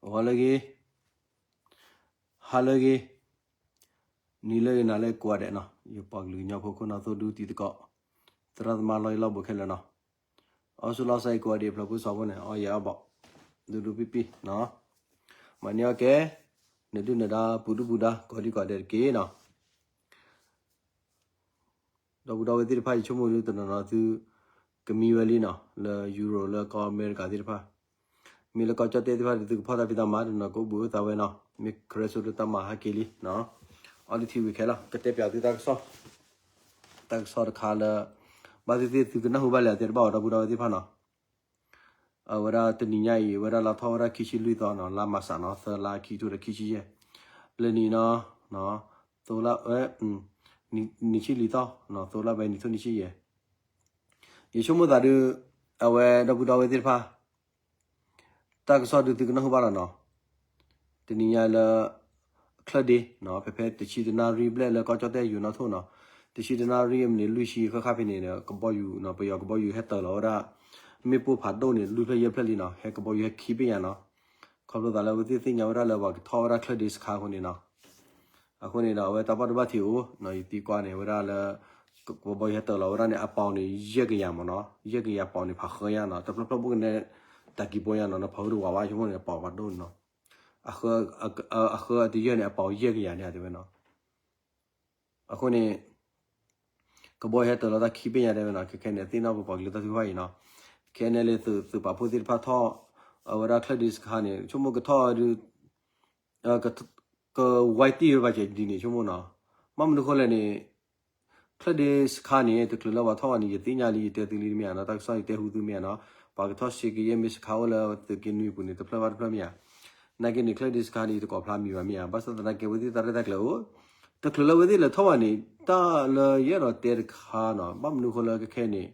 ဂီၤလၢအဂ့ၤ, ဟါလၢအဂ့ၤ, နံၤလၢအဂ့ၤ နၤလၢအဂ့ၤကိးဂၤဒဲးနီၤ, ယပှၤကလုာ်ကညီဖိခိၣ်နၢ်သိဒူတံၤသကိး, သရၣ်သမါလီၤယံၤလီၤဘူးခဲလၢာ်နီၤ, အီၣ်ဆူၣ်လီၤစဲအံၤကိးဂၤဒဲး ဖျၢၣ်ဖိစီဖိန့ၣ် အီၣ်ယဲၢ်အီၣ်ဘီၣ်, ဒူဒူပံပံနီၤ, မၤန့ၢ်အီၣ်ကဲ, နဒုၣ်နဒါပူၤဒူၣ်ပူၤဒါ ကိးဒံကိးဒဲးတက့ၢ်နီၤ. ဒီပုၢ်ဒီဝဲၢ်သ့ၣ်တဖၣ် ယဆိကမိၣ်ဒုးတနီၤနီၤသု ကမံဝဲလံနီၤ, လၢယူရိး လၢကီၢ်အမဲရကၤသ့ၣ်တဖၣ်, မ့ၢ်လၢကီၢ်ကၠီၣ်တဲၣ်သ့ၣ်တဖၣ်ဒီး သုကဖီၣ်တၢ်ဖံးတၢ်မၤ တနီၤကအိၣ်ဘှံးအိၣ်သါဝဲနီၤ, မ့ၢ်ခရၢစိဒုးတၢ်မၤဟဲက့ၤလံနီၤ, အီၣ်ဒုးထံဝံၤခဲလၢာ် ကတဲပၠးသုတၢ်ကစီၣ်, တၢ်ကစီၣ်တခါလၢ ဘၣ်သ့ၣ်သ့ၣ်သုကနၢ်ဟူဘၣ်လၢအတဲတဘၣ်အီၤ ဒီပုၢ်ဒီဝဲၢ်သ့ၣ်တဖၣ်နီၤ. အဝဲဒၣ်တနံၤညါအံၤ အဝဲဒၣ်လါထီၣ်ဝဲဒၣ်ခံဆံလွံၢ်သီနီၤ, လါမၢ်ၡးနီၤ, သၢလါခံကထိဒီးခံဆံယဲၢ်, လၢနံၤနီၤ, သိလၢ, နံၣ်ဆံလွံၢ်သီ, သိလၢဘဲနံၤထိၣ်နံၣ်ဆံယဲၢ်, ယဆိကမိၣ်သးဒုး, အဝဲဒီပုၢ်ဒီဝဲၢ်သ့ၣ်တဖၣ် တၢ်ကစီၣ်ဒုးသုကနၢ်ဟူဘၣ်လီၤနီၤ. တနံၤညါလၢ ချၢၣ်ဒ့, ဖဲဖဲတဆံတနၣ်ရံၣ်ဘျဲၣ်လၢကီၢ်ကၠီၣ်တဲၣ်ယူၤနီၣ်ထိၣ်နီၤ, တဆံတနၣ်ရံၣ်အမံးနံးလွံၢ်ဆံဃၣ်ဃၣ်ဖဲန့ၣ်ဒီး ကဘီယူၤနီၤ, ပယီၤကဘီယူၤဟဲတၢၤလီၤဝဲဒၣ် မ့ၣ်ပိၢ်ဖးဒိၣ်န့ၣ် လွံၢ်ဖျၢၣ်ယဲၢ်ဖျၢၣ်လံနီၤ, ဟဲကဘီယူၤဟဲခံဘ့ၣ်ညါနီၤ. ခီဖျိသးလၢအဝဲသ့ၣ်သ့ၣ်ညါဝဲဒၣ်လၢပှၤကထီၣ်ဝဲဒၣ်ချၢၣ်ဒ့စခါအဃိန့ၣ်နီၤ. အဃိန့ၣ်ဒီး အဝဲတၢ်ဘၣ်ဒိဘၣ်ထံးအိၣ်နီၤ, ယသံကွၢ်န့ၣ် ဝဲဒၣ်လၢ ကဘီယူၤဟဲတၢၤလီၤဝဲဒၣ်န့ၣ် အပီၤန့ၣ် ယဲၢ်ကယၤမ့ၢ်နီၤ, ယဲၢ်ကယၤပီၤန့ၣ် ဖးဃၢညါနီၤ, တဖျၢၣ်ဖျၢၣ်ဘိၣ်ကနဲ တၢ်ကံၢ်ဘိညါနီၤ, နဖးဝဲတဝးဘၣ် ဆိကမိၣ်န့ၣ် အပီၤဖးဒိၣ်နီၤ, အဃၢအတယၢၢ်န့ၣ် အပီၤယဲၢ်ကယၤန့ၣ်တဲဝဲနီၤ. အဃိန့ၣ် ကဘီယူၤဟဲတၢၤလီၤတၢ်ခံဘ့ၣ်ညါတဲဝဲနီၤ, ခဲခဲန့ၣ် သ့ၣ်နီၣ်ပပှၤကလုာ်တၢ်ထုကဖၣ်အံၤနီၤ, ခဲန့ၣ်လၢသုးပာ်ဖှိၣ်သ့ၣ်တဖၣ်ထီၣ် အဝဲဒၣ်ချၢၣ်ဒ့စခါန့ၣ် ဆိကမိၣ်ကထီၣ်ဒုး ကဝဲတံၢ်ဝဲဘၣ်ကဲဒ်န့ၣ် ဆိကမိၣ်နီၤ. ဘၣ်မနုၤဃိလဲၣ်န့ၣ် ချၢၣ်ဒ့စခါန့ၣ် တချုးလၢပှၤထီၣ်ဘၣ်န့ၣ် ယသ့ၣ်ညါလံ ယတဲသုလံတမ့ၢ်ဧါနီၤ, တၢ်ကစီၣ်ယတဲဟူသုမ့ၢ်ဧါနီၤ, ပှၤကထီၣ်စ့ကယဲၢ်မ့ၢ်စခါအိၣ်လၢသုးက့နွံပူၤန့ၣ် တဖျၢၣ်ဘၣ်တဖျၢၣ်မ့ၢ်ဧါ, နာ်က့န့ၣ် ချၢၣ်ဒ့စခါန့ၣ် ယတကိးဖျါမံၤဘၣ်မ့ၢ်ဧါ, ဘၣ်ဆၣ်သနာ်က့ အဝဲသ့ၣ်တၢ်ရဲၣ်တၢ်ကျဲၤအိၣ်, တချုးလၢအဝဲသ့ၣ်လဲၤထီၣ်ဘၣ်န့ၣ် တၢ်လၢယအဲၣ်ဒိးတဲတခါနီၤ, ဘၣ်မနုၤဃိလၢခဲခဲန့ၣ်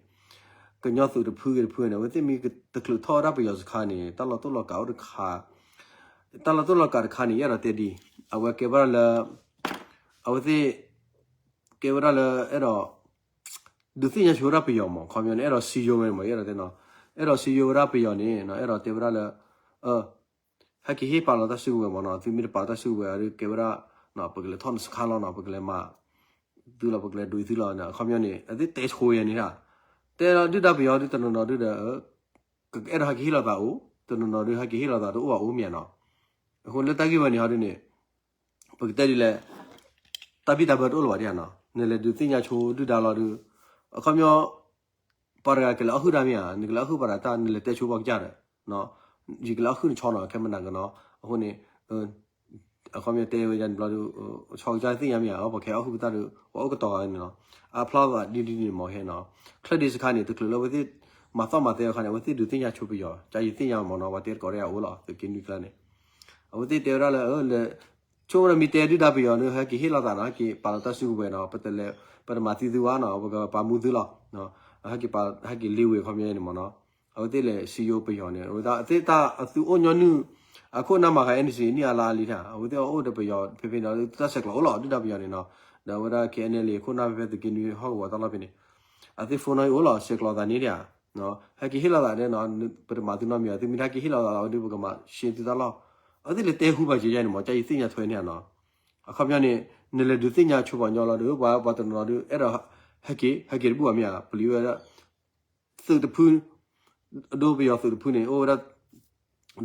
ကညီသုးတဖုဂ့ၤတဖုန့ၣ် အဝဲသ့ၣ်မ့ၢ်တချုးထီၣ်ဝဲဒၣ်ပယီၤစခါန့ၣ် တၢ်လီၤတိၢ်လီၤကးအိၣ်တခါ, တၢ်လီၤတိၢ်လီၤကးတခါန့ၣ် ယအဲၣ်ဒိးတဲဒ်အံၤ, အဝဲကဲဝဲဒၣ်လၢ အဝဲသ့ၣ် ကဲဝဲဒၣ်လၢအဲၣ်ဒိး ဒုးသ့ၣ်ညါဆိဝဲဒၣ်ပယီၤမး, ခီပညီန့ၣ် အဲၣ်ဒိးစံယိဝဲမး, ယအဲၣ်ဒိးတဲနီၤ, အဲၣ်ဒိးစံယိဝဲဒၣ်ပယီၤန့ၣ် အဲၣ်ဒိးတဲဝဲဒၣ်လၢ ဟဲက့ၤဟ့ၣ်ပာ်လီၤတၢ်စုကဝဲၤမးနီၤ, သုမ့ၢ်တပာ်လီၤတၢ်စုကဝဲၤဒီး ကဲဝဲဒၣ် ပကလဲၤထီၣ်နစခါလီၤနီၤ, ပကလဲၤမၤသုလီၤ, ပကလဲၤဒုးသုလီၤ, ခီပညီန့ၣ် အဝဲသ့ၣ်တဲဆိဝဲန့ၣ်ဒၣ်, တဲလီၤဒုၣ်ဒါပယီၤဒုးတနီၤနီၤဒုးဒီး ကအဲၣ်ဒိးဟဲက့ၤဟ့ၣ်လီၤသးအိၣ်, တနီၤနီၤဒုးဟဲက့ၤဟ့ၣ်လီၤသးတအိၣ်ဘၣ်အိၣ်မ့ၢ်ဧါနီၤ, အဃိလၢတၢ်ဂ့ၢ်ဝဲန့ၣ်ဟီဒုးန့ၣ် ပကတဲဒ်လဲၣ်, တၢ်ဘံၣ်တၢ်ဘၢတအိၣ်လၢၤဘၣ်ဒ်ဧါနီၤ, နလဲၤဒုးသ့ၣ်ညါဆိဒုၣ်ဒါလီၤဒုး, အခီပညီ ပှၤတဂၤကလဲၤအီၣ်ဟုၣ်တၢ်မ့ၢ်ဧါ, နကလဲၤအီၣ်ဟုၣ်ပှၤတဂၤတၢ် နလဲၤတဲဆိပှၤကစၢ်ဒီး, ယကလဲၤအီၣ်ဟုၣ်နဆီနီၤ, ခဲမနၤကနီၤ, အဃိန့ၣ် အခီပညီတဲဝဲဒ်န့ၣ်ဘျီဒုး ဆီကစၢ်သ့ၣ်ညါမ့ၢ်ဧါ, ပှၤကဟဲအီၣ်ဟုၣ်ပတၢ်ဒုး ပှၤအိၣ်ကတီၤဂၤန့ၣ်နီၤ, အဖျီသးဒ်ဒ်န့ၣ်မ့ၢ်ဟဲနီၤ, ချၢၣ်ဒ့စခါန့ၣ် တချုးလၢအဝဲသ့ၣ် မၤသီၣ်မၤသဲအခါန့ၣ် အဝဲသ့ၣ်ဒုးသ့ၣ်ညါဆိပယီၤ, ကယသ့ၣ်ညါမ့ၢ်နီၤ, ပှၤတဲတကိးတဂၤအိၣ်လီၤ သုးက့နွံကျါန့ၣ်, အဝဲသ့ၣ်တဲဝဲဒၣ်လၢ ဆိကမိၣ်မ့ၢ်တဲဒုၣ်ဒါပယီၤန့ၣ် ဟဲက့ၤဟ့ၣ်လီၤသးနီၤ, ဟဲက့ၤပာ်လီၤတၢ်စုကဝဲၤနီၤ, ပတလဲၤ ပတမၤသံသုဘၣ်နီၤ, ပကပာ်မူသုလီၤ, ဟဲက့ၤပာ် ဟဲက့ၤလ့ဝ့ၤခီပညီန့ၣ်မ့ၢ်နီၤ, အဝဲသ့ၣ်လဲၤစံယိပယီၤန့ၣ် အဝဲသ့ၣ်တၢ်အသုအိၣ်ညီနုၢ် အခိၣ်နၢ်မၤဃာ် NCA နံၣ်အါလါအါလံတၢ်, အဝဲသ့ၣ်အိၣ်ဒီးပယီၤဖဲဖဲန့ၣ် တၢ်ဆဲးကျိးအိၣ်လီၤ ဒုၣ်ဒါပယီၤန့ၣ်နီၤ, ဒီးအဝဲဒၣ် ခဲအံၤန့ၣ်လံ ခိၣ်နၢ်ဖဲဖဲသုးက့နွံဟီၣ်ကဝီၤတၢ်လီၢ်ဖဲန့ၣ် အဝဲသ့ၣ် phone နီၤအိၣ်လီၤ ဆဲးကျိးသးန့ၣ်ဒၣ်, ဟဲက့ၤဟ့ၣ်လီၤသးဒ်နီၤ, ပတမၤသုနီတမံၤဘၣ်, သုမ့ၢ်တဟဲက့ၤဟ့ၣ်လီၤသးလီၤ ဒုးပကမၤရှဲသုတၢ်လီၢ်, အဝဲသ့ၣ်လဲၤတဲဟူဘၣ်က့ၤယဲန့ၣ်မ့ၢ် ကယသ့ၣ်ညါထွဲန့ၣ်နီၤ, အခီပညီန့ၣ် နလဲၤဒုးသ့ၣ်ညါဆိပှၤကညီလီၤဒီး ပှၤပှၤတနီၤဒီး အဲၣ်ဒိး ဟဲက့ၤ ဟဲက့ၤတဘူၣ်ဘၣ်မ့ၢ်ဧါ, ပလံၤဝဲဒၣ် သုးတဖု အဒိပယီၤသုးတဖုန့ၣ် အိၣ်ဝဲဒၣ်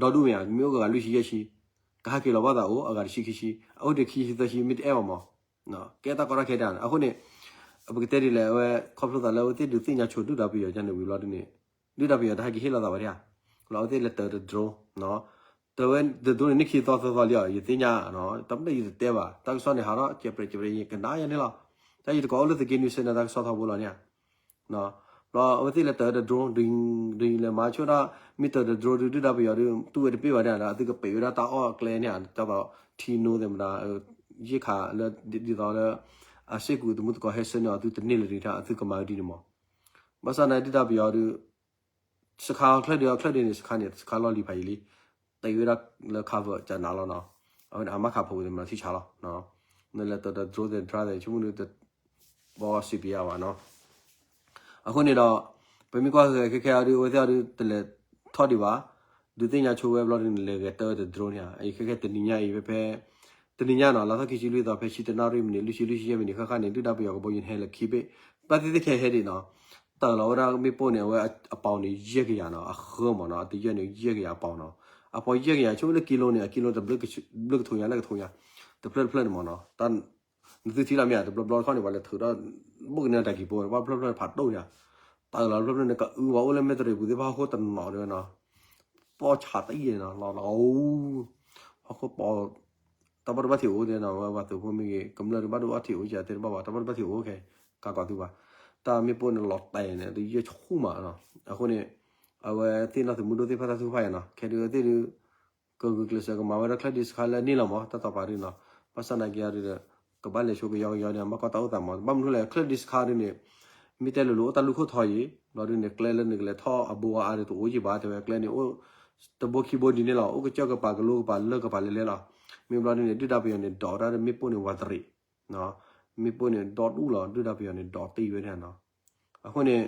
ဒီဒူၣ်မ့ၢ်ဧါ, မ့ၢ်အိၣ်ဂၤလွံၢ်ဆံယဲၢ်ဆံ, ကဟဲက့ၤလီၤဘၣ်သးအိၣ် အဂၤတဆံခံဆံ, အအိၣ်တဆံခံဆံမ့ၢ်တအဲၣ်ဘၣ်မး, ကဲတၢ်ကီတၢ်ခဲတၢ်န့ၣ်, အဃိန့ၣ် ပကတဲဒ်လဲၣ် အဝဲ ခီဖျိသးလၢအဝဲသ့ၣ်ဒုးသ့ၣ်ညါဆိဒုၣ်ဒါပယီၤကန့ၣ်ဝံၤလီၤဒ်န့ၣ်, ဒုၣ်ဒါပယီၤတဟဲက့ၤဟ့ၣ်လီၤသးဘၣ်ဒၣ်, လီၤအဝဲသ့ၣ်လဲၤတၢၤတ drone, တၢၤတ drone န့ၣ် နံၣ်ခံသီသၢသီလံအီၤ ယသ့ၣ်ညါ, တၢ်မ့ၢ်ယတတဲဘၣ် တၢ်ကစီၣ်န့ၣ် ဟးထီၣ်ကဲးပြဲးကဲးပြဲး ယကနၣ်ယဲန့ၣ်လီၤ, တၢ်ယတကိးအိၣ်လၢသုးက့နွံစဲးန့ၣ် တၢ်ကစီၣ်ထီဘိလီၤန့ၣ် ဘျီအဝဲသ့ၣ်လဲၤတၢၤဝဲဒၣ် drone ဒ်လဲၤမၤဆိဒၣ်, မ့ၢ်တၢၤတၢၤ drone ဒုး ဒုၣ်ဒါပယီၤဒုး တူၢ်ဝဲတပ့ၢ်ဘၣ်ဒၣ်ဒီး အသုကပံးဝဲဒၣ်တၢ်အီၣ်အကျဲန့ၣ် တၢ်သိး ထံနိသ့ၣ်မတၤ ယ့ၢ်ခးလၢ ဒ်သိးလၢ အစ့ၢ်ကီးသမူသကိးဟဲဆှၢန့ၢ်အီၤ သုတန့ၢ်လၢၤဒံးတၢ် အသုကမၤဝဲဒ်န့ၣ်မး, ဘၣ်ဆၣ်န့ၣ် ဒုၣ်ဒါပယီၤဒုး စခါချၢၣ်ဒ့ ချၢၣ်ဒ့န့ၣ် စခါန့ၣ် စခါလီၢ်လံၤဖးယံၤလံ, တၢ်အံၤဝဲဒၣ်လၢ cover ကနၤလီၤနီၤ, အဝဲန့ၣ် အမါခးဖိဝဲသ့ၣ်မတၤထံၣ်ဆါလီၤ, နလဲၤတၢၤတၢၤ drone သ့ၣ် ဒြါသ့ၣ် ဆိကမိၣ်ဒုး တဘီစံးပယါဘၣ်နီၤ, အဃိန့ၣ်ဒီး ပမ့ၢ်ကွၢ်ဃဲၤဃဲၤခဲခဲအံၤဒုး အဝဲသ့ၣ်အံၤဒုး တလဲၤထီၣ်ဒံးဘၣ်, ဒုးသ့ၣ်ညါဆိဝဲဘျီဒုးန့ၣ် လဲၤဂဲၤတၢ်ဝဲတ drone န့ၣ်ဧါ, အခဲခဲတနံၤညါအံၤ ဖဲဖဲ တနံၤညါနီၤ လါထီၣ်ခံဆံလွံၢ်သီ ဖဲဆံတနၣ်ရံၣ်မံးနံး လွံၢ်ဆံ လွံၢ်ဆံယဲၢ်မံးနံး ဃၣ်ဃၣ်န့ၣ် ဒုၣ်ဒါပယီၤကဘီယူၤန့ၣ် ဟဲလၢခံဘ့ၣ် ဘၣ်သ့ၣ်သ့ၣ်ခဲဟဲဒံးနီၤ, တၢ်လီၤဝဲဒၣ်မ့ၣ်ပိၢ်န့ၣ် အဝဲအပီၤန့ၣ် ယဲၢ်ကယၤနီၤ, အဃၢမးနီၤ, အတယဲၢ်န့ၣ် ယဲၢ်ကယၤအပီၤနီၤ, အပီၤယဲၢ်ကယၤ ဆိလၢကံလိန့ၣ် အကံလိတဘျုးကထိညါလၢကထိညါ, တဖျၢၣ်တဖျၢၣ်န့ၣ်မးနီၤ, နသုထံၣ်လီၤမ့ၢ်ဧါ, တဘျီဘျီတခီန့ၣ် ပှၤလဲၤထုးဒီး ဘိၣ်ကန့ၢ်တၢ်ကံၤပိာ် ဘၣ်ဖျၢၣ်ဖျၢၣ်ဖးဒိၣ်န့ၣ်, တၢ်လီၤဖျၢၣ်ဖျၢၣ်န့ၣ် ကအုဝဲအိၣ်လၢမဲၢ်တရံးပူၤသ့ၣ်တဖၣ်ဟီၣ်ခိၣ်တနီၤဒ်ဝဲနီၤ, ပီၢ်ဆးတအံၣ်နီၤ, လီၤလီၤ ဟီၣ်ခိၣ်ပီၤ တၢ်ဘၣ်ဒိဘၣ်ထံးအိၣ်သ့နီၤ, ဝဲပှၤသုးဖိမ့ၢ်ဂ့ၤ ကမျၢၢ်တဘၣ်ဒိဘၣ်ထံးအိၣ်ကသ့တဘၣ်ဘၣ်, တၢ်ဘၣ်ဒိဘၣ်ထံးအိၣ်ခဲ ကးကီးသုဘၣ်, တၢ်မ့ၣ်ပိၢ်န့ၣ်လီၤတဲာ်န့ၣ် တယဲၢ်ဆူၣ်မးနီၤ, အဃိန့ၣ် အဝဲသ့ၣ်နီၢ်သုးမုၢ်ဒိၣ်သ့ၣ်တဖၣ်တၢ်ထုကဖၣ်ယါနီၤ, ခဲဒုးသ့ၣ်ဒုး ကဂုာ်ကျဲးစၢးကမၤဝဲဒၣ်ချၢၣ်ဒံးစခါလၢန့ၣ်လီၤမး, တၢ်တီပာ်ဒုးနီၤ, ဘၣ်ဆၣ်နာ်က့ၤအီၤဒုးဒီး ကဘၣ်လဲၤဆိကယီကယီန့ၣ် မ့ၢ်ကီၢ်တၢ်အိၣ်သးမး, ဘၣ်မနုၤလဲၣ် ချၢၣ်ဒံးစခါဒုးန့ၣ် မ့ၢ်တဲလိၤလိၤအိၣ်တၢ်လူၢ်ခိၣ်ထီယံၤ, ဘျီဒုးန့ၣ် ကျဲလၢနကလဲၤထီၣ်အဘိအါအါဒုးတအိၣ်ယံၤဘၣ်, တဲဝဲကျဲန့ၣ်အိၣ် တဘိခံဘိဒ်န့ၣ်လီၤ, အိၣ်ကစၢၢ်ကပၤကလိကပၤလၢကပၤလဲၤလဲၤလီၤ, မ့ၢ်ဘျီဒုးန့ၣ် ဒုၣ်ဒါပယီၤန့ၣ် ဒိးဝဲဒၣ်မ့ၣ်ပိၢ်န့ၣ်ဝးတရံး, မ့ၣ်ပိၢ်န့ၣ် ဒီဒူၣ်လီၤ, ဒုၣ်ဒါပယီၤန့ၣ် ဒိးတံၢ်ဝဲဒၣ်နီၤ, အဃိန့ၣ်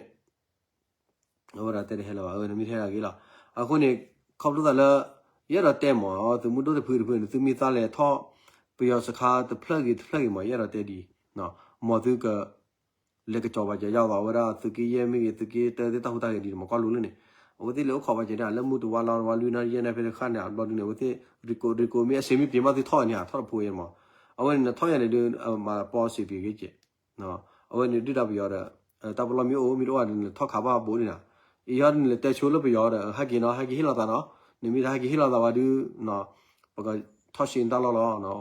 အဝဲဒၣ်တဲတဟဲလၢၤဘၣ်, အဝဲန့ၣ်မ့ၢ်ထဲအဂ့ၢ်လီၤ. အဃိန့ၣ် ခီဖျိသးလၢ ယအဲၣ်ဒိးတဲမး သုးမုၢ်ဒိၣ်တဖုတဖုန့ၣ် သုမ့ၢ်သးလဲၤထီၣ် ပယီၤစခါတဖျၢၣ်ဂ့ၤတဖျၢၣ်ဂ့ၤမး ယအဲၣ်ဒိးတဲဒ်အံၤ, မ်သုက လဲၤကစီၤပၤကဲယါသးဝဲဒၣ် သုးက့ယဲၢ်မ့ၢ်ဂ့ၤ သုးက့တၢသ့ၣ်တၢ်ဟူးတၢ်ဂဲၤဒ်န့ၣ် မၤကွၢ်လိလၢန့ၣ်, အဝဲသ့ၣ်လဲၤအိၣ်ခိးပာ်စဲဒၣ် လၢမုၢ်တဝါလီၤတဝါလွံၢ်နၣ်ရံၣ်ယဲၢ်နၣ်ရံၣ်ဖဲတခါန့ၣ် အဘျီဒုးန့ၣ် အဝဲသ့ၣ် ရံကိးရံကိးမ့ၢ်အစ့မ့ၢ်ပှဲၤမးသုထီၣ်န့ၣ် ထီၣ်တဖိအံၤမး, အဝဲန့ၣ်နထီၣ်ယၤန့ၣ်ဒုး မၤပီစ့းပှဲၤဂ့ၤကဲ အဝဲန့ၣ်ဒုၣ်ဒါပယီၤဒီး တၢ်ပလီၢ်မ့ၢ်အိၣ်မ့ၢ်တအိၣ်ဘၣ်ဒီး နလဲၤထီၣ်ခးဘၣ်ဘိးန့ၣ်နီၤ, အံၤဟီဒုးနလဲၤတဲဆိလၢပယီၤဒီး ဟဲက့ၤနီၤ ဟဲက့ၤဟ့ၣ်လီၤသးနီၤ, နမ့ၢ်တဟဲက့ၤဟ့ၣ်လီၤသးဝဲဒုး ပကထီၣ်ရှ့နတၢ်လီၢ်လီၤ,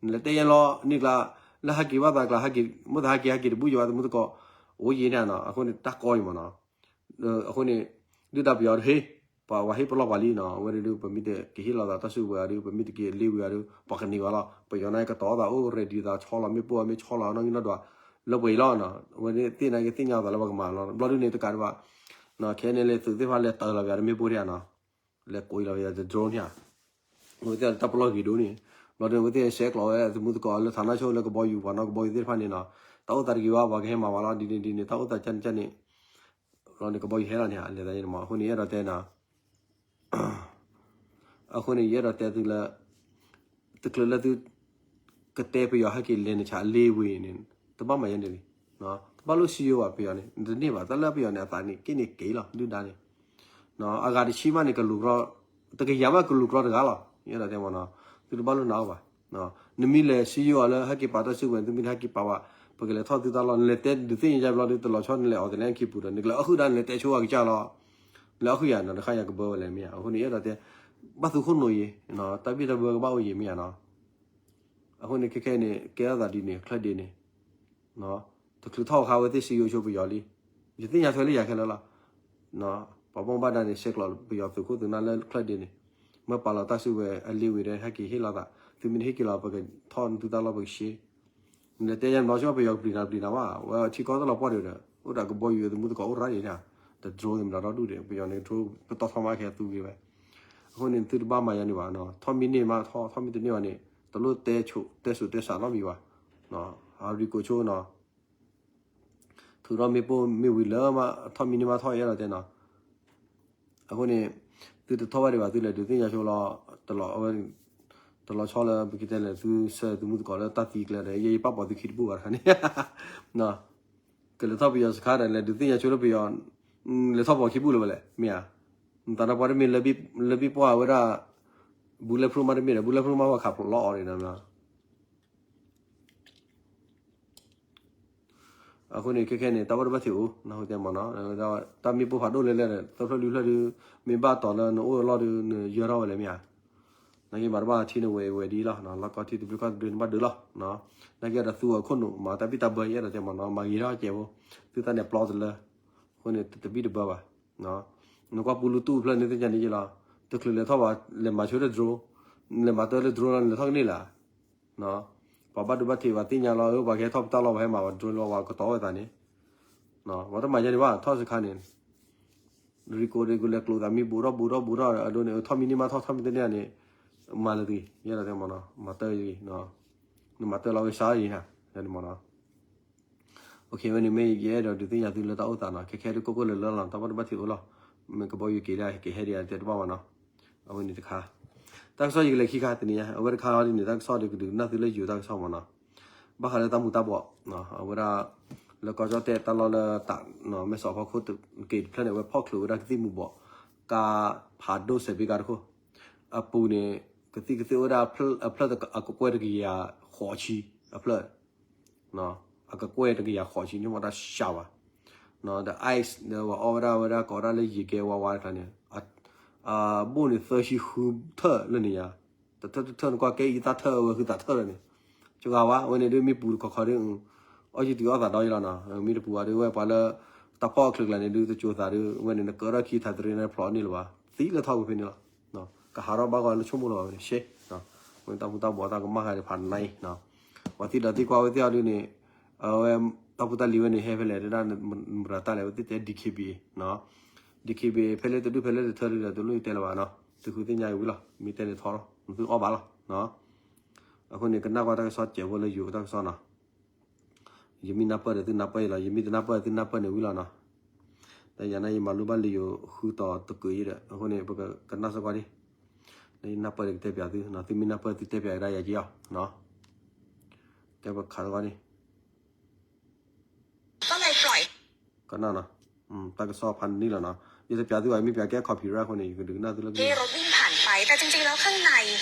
နလဲၤတဲယဲလီၤန့ၣ်ကျါ, လၢဟဲက့ၤဘၣ်သးကျါ ဟဲက့ၤ မ့ၢ်သးဟဲက့ၤ ဟဲက့ၤတဘူၣ်ယၤဝဲသမုၢ်သကိး အိၣ်ယံၤန့ၣ်နီၤ, အဃိန့ၣ်တၢ်ကီအံၤမးနီၤ အဃိန့ၣ် ဒုၣ်ဒါပယီၤတဟ့ၣ် ပှၤဝဲဟ့ၣ်ပလီၢ်ပှၤလံနီၤ, အဝဲဒုး ပမ့ၢ်တက့ၤဟ့ၣ်လီၤသးတၢ်စုကဝဲၤဒုး ပမ့ၢ်တက့ၤလ့ဝံၤဒုး ပှၤကန့ၢ်ဝဲလီၤ, ပယီၤန့ၣ်ကတီၤသးအိၣ် ready သးဆီလီၤ မ့ၣ်ပိၢ်မ့ၢ်ဆီလီၤနီၣ်ဂံၢ်နီၣ်ဒွး လၢပှဲၤအံၤလီၤ, အဝဲသ့ၣ်နာ်က့ၤသ့ၣ်ညါသးလၢပှၤကမၤလီၤ, ဘျီဒုးန့ၣ်တကးဒံးဘၣ် ခဲန့ၣ်လဲၤသုးသ့ၣ်တဖၣ်လဲၤတၢ်လီၤပယီၤတမ့ၣ်ပိၢ်ဒၣ်နီၤ, လဲၤကိးအံၤလီၤပယီၤတ drone န့ၣ် အဝဲသ့ၣ်တၢ်ပလီၢ်ဂ့ၤဒိၣ်န့ၣ်, ဘျီဒုး အဝဲသ့ၣ်ဆဲးကျိးဝဲ သမုၢ်သကိးလၢဌာနချုပ်လၢကဘီယူၤပှၤနီၢ်ကဘီယူၤသ့ၣ်တဖၣ်န့ၣ်နီၤ, တၢ်အိၣ်သးတဂ့ၤဘၣ် ပှၤကဟဲမၤဝဲလီၤ ဒ်န့ၣ်ဒ်န့ၣ် တၢ်အိၣ်သးကန့ၣ်ကန့ၣ်, ဘျီန့ၣ် ကဘီယူၤဟဲလီၤန့ၣ် လဲၤသးန့ၣ်မး, အဃိန့ၣ် ယအဲၣ်ဒိးတဲနီၤ အဃိန့ၣ် ယအဲၣ်ဒိးတဲသုလၢ တချုးလၢသု ကတဲပယီၤဟဲက့ၤလဲၤနဆးလ့ဝ့ၤန့ၣ် တဘၣ်မၤယဲန့ၣ်လံ, တဘၣ်လိၣ်စံယိၤဘၣ်ပယီၤန့ၣ် တန့ၢ်ဘၣ် တၢ်လၢပယီၤန့ၣ် အသးန့ၣ် က့န့ၣ်က့လီၤ ဒုၣ်ဒါန့ၣ်, အဂၤတဆံမးန့ၣ် ကလူၤကြီ တကယၤမးကလူၤကြီတဂၤလီၤ, ယအဲၣ်ဒိးတဲမးနီၤ, သုတဘၣ်လိၣ်နာ်အီၤဘၣ်, နမ့ၢ်လဲၤစံယိၤအီၤလၢဟဲက့ၤပာ်တၢ်စုကဝဲၤ သုမ့ၢ်တဟဲက့ၤပာ်ဘၣ် ပကလဲၤထီၣ်သုတၢ်လီၢ် နလဲၤတဲဒုးသ့ၣ်ညါယါဘျီဒုး တလီၤဆီနလဲၤအီၤတလဲအခံပူၤဒီး နကလဲၤအီၣ်ဃုာ်ဒၣ် နလဲၤတဲဆိအကစၢ်လီၤ, လဲၤအီၣ်ဃုာ်ယၤနီၤ တခါယၤကဘၢဝဲလဲၣ်မ့ၢ်ဧါ, အဃိန့ၣ် ယအဲၣ်ဒိးတဲ ဘၣ်သူခိၣ်နူာ်ယံၤ, တၢ်ဘံၣ်တၢ်ဘၢကဘၣ်အိၣ်ယံၤမ့ၢ်ဧါနီၤ, အဃိန့ၣ် ခဲခဲန့ၣ် ကဲထီၣ်သးဒ်န့ၣ် ချၢၣ်ဒ့န့ၣ် တချုးထီၣ်အခါဝဲသ့ၣ်စံယိၤဆိပယီၤလံ, ယသ့ၣ်ညါထွဲလၢယၤခဲလၢာ်လီၤ, ပှၤဘၣ်မူဘၣ်ဒါန့ၣ် ဆဲးကျိးပယီၤသုးခိၣ်သုးနၢ်လၢချၢၣ်ဒ့န့ၣ်, မ့ၢ်ပာ်လီၤတၢ်စုကဝဲၤအလ့ဝ့ၤဒီး ဟဲက့ၤဟ့ၣ်လီၤသး, သုမ့ၢ်တဟ့ၣ်က့ၤလီၤ ပကထီၣ်သုတၢ်လီၢ်ပကရှ့ နလဲၤတဲယါန့ၣ် ဘျီဆိပယီၤကပျံၤနၤပျံၤနၤဘၣ်, ဝဲထံကီၢ်တလီၤပှီၢ်ဒံးဒီး အိၣ်ဒီးကဘီယူၤသမုၢ်သကိးအိၣ်ရၣ်ဒံးန့ၣ်, တ drone န့ၣ်မတၤဒီဒူၣ်ဒံး ပယီၤန့ၣ် drone ပတီၢ်ထီၣ်မးခဲသူဂ့ၤဝဲ, အဃိန့ၣ် သုတဘၣ်မၤယါန့ၣ်ဘၣ်, ထီၣ်မံန့ၢ်မးထီၣ် ထီၣ်မံတန့ၢ်ဘၣ်န့ၣ် တလိၣ်တဲဆိ တဲစိၤတဲစးနီတမံၤဘၣ်, အရံကိးဆိနီၤ ထုးထီၣ်မ့ၣ်ပိၢ်မ့ၣ်ဝံၤလၢမး ထီၣ်မံန့ၢ်မးထီၣ်ယဲဒီးတဲနီၤ, အဃိန့ၣ် သုတထီၣ်ဘၣ်ဒံးဘၣ် သုလဲၤဒုးသ့ၣ်ညါဆိလီၤ, တလီၤဆီလၢပကတဲလဲၣ် သုဆှၢသုမုၢ်သကိးလၢတၢ်သံကျဲဒီး ယဲယပာ်ပိာ်သုခံတဘူၣ်ဘၣ်တခါန့ၣ်, ကလဲၤထီၣ်ပယီၤစခါဒီး လဲၤဒုးသ့ၣ်ညါဆိလၢပယီၤ, လဲၤထီၣ်ပိာ်ခံဘူၣ်လၢၤဝဲလဲၣ် မ့ၢ်ဧါ, နသးဒီပှၤတမ့ၢ်လၢဘံၣ်ပှၢ်ဝဲဒၣ် bulletproof မးတမ့ၢ်ဒီး bulletproof မးပှၤခးဖျိးလီၤအီၤန့ၣ်နီၤ အဃိန့ၣ် ခဲခဲန့ၣ် တၢ်ဘၣ်ဒိဘၣ်ထံးအိၣ် နၢ်ဟူတဲမးနီၤ, တၢ်မ့ၣ်ပိၢ်ဖးဒိၣ်လဲၣ်လဲၣ်ဒီး သၢဖျၢၣ်လွံၢ်ဖျၢၣ်ဒုး မ့ၢ်ဘၣ်တီၤလၢနအိၣ်အလီၢ်ဒုး နယၢထီၣ်ဝဲလဲၣ်မ့ၢ်ဧါ, နာ်က့မၤတဘၣ်ထံန့ၣ်ဝဲဝဲဒ်လီၤ, လီၢ်ကီထံတဘျုးကီၢ်တဘျုးန့ၣ်ဘၣ်ဒုးလီၤ, နာ်က့ဒီးသူအခိၣ်နူာ်မၤတၢ်ဘံၣ်တၢ်ဘၢယအဲၣ်ဒိးတဲမးနီၤ, မၤဂ့ၤထီၣ်ကဲဖိ, သုတၢ်နဲၣ်ပျီတလၢ, အဃိန့ၣ် တဘံၣ်တဘၢဘၣ် နကွၢ်ပူလူတူၢ်ဖျၢၣ်န့ၣ်သ့ၣ်ညါန့ၣ်ယလီၤ, တချုးလဲၤထီၣ်ဘၣ် လဲၤမၤဆိတ drone, လဲၤမၤတၢ်လၢ drone လီၤ လဲၤထီၣ်ကန့ၢ်လၢ်, ပှၤဘၣ်ဒိဘၣ်ထံးပှၤသ့ၣ်ညါလီၤ ပှၤကဟဲထီၣ်ပတၢ်လီၢ်ပှၤဟဲမၤပှၤ drone လီၤ ပှၤကတီၤဝဲသးန့ၣ်, ပှၤတမၤယဲန့ၣ်ဘၣ် ထီၣ်စခါန့ၣ်, ရံကိးရံကိးလဲၤကျိးသးမံဘူးထီၣ်ဘူးထီၣ်ဘူးထီၣ်အဒိန့ၣ် ထီၣ်မံန့ၢ်မးထီၣ် ထီၣ်မံတန့ၢ်န့ၣ်, မၤလၢသ့ ယဲဒၣ်တဲမးနီၤ မၤတၢ်ဂ့ၤ, နမၤတၢ်လီၤဝဲစါအံၤနၤ, ယဲန့ၣ်မးနီၤ ဝဲန့ၣ်မ့ၢ်ယအဲၣ်ဒိးဒုးသ့ၣ်ညါသုလၢတၢ်အိၣ်သးနီၤ, ခဲခဲဒုးကိၢ်ကိၢ်လၢလၢလီၤ တၢ်ဘၣ်ဒိဘၣ်ထံးအိၣ်လီၤ, မ့ၢ်ကဘီယူၤက့ၤဒၣ်က့ၤဟဲဒံးတဲတဘၣ်ဘၣ်နီၤ အဝဲန့ၣ်တခါ, တၢ်ကစီၣ်ယကလဲၤခံခါတနံၤညါ, အဝဲတခါအံၤဒ်န့ၣ် တၢ်ကစီၣ်ဒီးကဒုးကနၣ်သုလၢယိၤတၢ်ကစီၣ်မ့ၢ်နီၤ, ဘၣ်ဃးလၢတၢ်မူၤတၢ်ဘှီး, အဝဲဒၣ် လၢကီၢ်ကၠီၣ်တဲၣ်တၢ်လီၢ်လၢတၢ် မဲၢ်ဆီးဖီခိၣ်တက့ၤတဖျၢၣ်န့ၣ် အဝဲဖီၣ်ချုးဝဲဒၣ်ကသံၣ်မူၤဘှီး, ကါဖးဒိၣ်စဲးဘ့ကါတခိၣ်, အပူၤန့ၣ် ကသံၣ်ကသ့ၣ်အိၣ်ဝဲဒၣ်အဖျၢၣ် အကကွဲၢ်တကယၤဃိးဆံအဖျၢၣ် အကကွဲၢ်တကယၤဃိးဆံ ညိၣ်မီၢ်တၢ်စှၤဘၣ်, ဒီး ice ဒီးပှၤအီၣ်ဝဲဒၣ်ဝဲဒၣ်ကိးဒၣ်လၢယံၤကဲဝါဝါတခါန့ၣ်, အဘိၣ်န့ၣ်သၢဆံဃုထၢၣ်လၢန့ၣ်ယါ, တထၢၣ်တထၢၣ်နကွၢ်ကဲအံၤသၣ်ထၢၣ်ဝဲဃုသးထၢၣ်လၢန့ၣ်, ကဂၤဝါ အဝဲန့ၣ်ဒ်မ့ၢ်ပူၤတခီခီဒ် အီၣ်ယုာ်တုၤအီၣ်သးဒီးယလီၤနီၤ, မ့ၢ်တပူၤဝဲဒ်ဝဲပှၤလၢ တၢ်ဖီၣ်အချုးကျါန့ၣ်ဒ်တကၠိၤသးဒ်ဝဲန့ၣ် နကၢထီၣ်ခံထးတရ့နဖျိးန့ၢ်လၢၤဘၣ်, သံလၢထီၣ်ပူၤဖဲန့ၣ်လီၤ, ကဟးထီၣ်ဘၣ်ဂီၤလၢဆိကမိၣ်လၢၤဘၣ်ဝဲန့ၣ် ရှဲ ဝဲတၢ်မူၤတၢ်ဘှီးတၢ်ကမၣ်ဃာ်ဒီးဖးနါအံၤ, ပှၤသံဒီးသံကွၢ်ဝဲသ့ၣ်အီၤဒ်န့ၣ်, အဝဲ တၢ်ဖိတၢ်လံၤဝဲန့ၣ် ဟဲဖဲလဲၣ် တဒၣ်မတၤတၢ်လဲၣ် ဝဲသ့ၣ်တဲ DKBA, DKBA ဖဲလၢတဒူၣ်ဖဲလၢတထၢဒ်ဒီး တလိၣ်ယတဲလၢၤဘၣ်နီၤ, သုဃုသ့ၣ်ညါအံၤဝံၤလီၤ, မ့ၢ်တဲန့ၣ်ထီလီၤ သုအီၣ်ဘၣ်လီၤ, အဃိန့ၣ် ကနၣ်ကွၢ်တၢ်ကစီၣ်စဲးဖိလၢယိၤတၢ်ကစီၣ်နီၤ ယမ့ၢ်နၢ်ပၢၢ်ဒီးသုနၢ်ပၢၢ်အံၤလီၤ, ယမ့ၢ်တနၢ်ပၢၢ်သုနၢ်ပၢၢ်န့ၣ်ဝံၤလီၤနီၤ, ဒီးယၤန့ၣ် ယမၤလိဘၣ်လံယိၤဃုတီၤတကုးယဲဒီး အဃိန့ၣ် ပကကနၣ်စ့ၢ်ကီးဒ်, လၢယနၢ်ပၢၢ်ဒီးကတဲပၠးသု, သုမ့ၢ်နၢ်ပၢၢ်သုတဲပၠးကဒါယၤက့ၤအီၤ, ကဲပခးစ့ၢ်ကီးဒ် ก็เลยปล่อย ကနၣ်နီၤ, တၢ်ကစီၣ်ဖးနံၤလီၤနီၤ, ယတပၠးသုဘၣ် မ့ၢ်ပၠးကဲ copyright အဃိန့ၣ် ယကဒုးကနၣ်သုလၢ ที่รถวิ่งผ่านไป แต่จริงๆแล้วข้างใน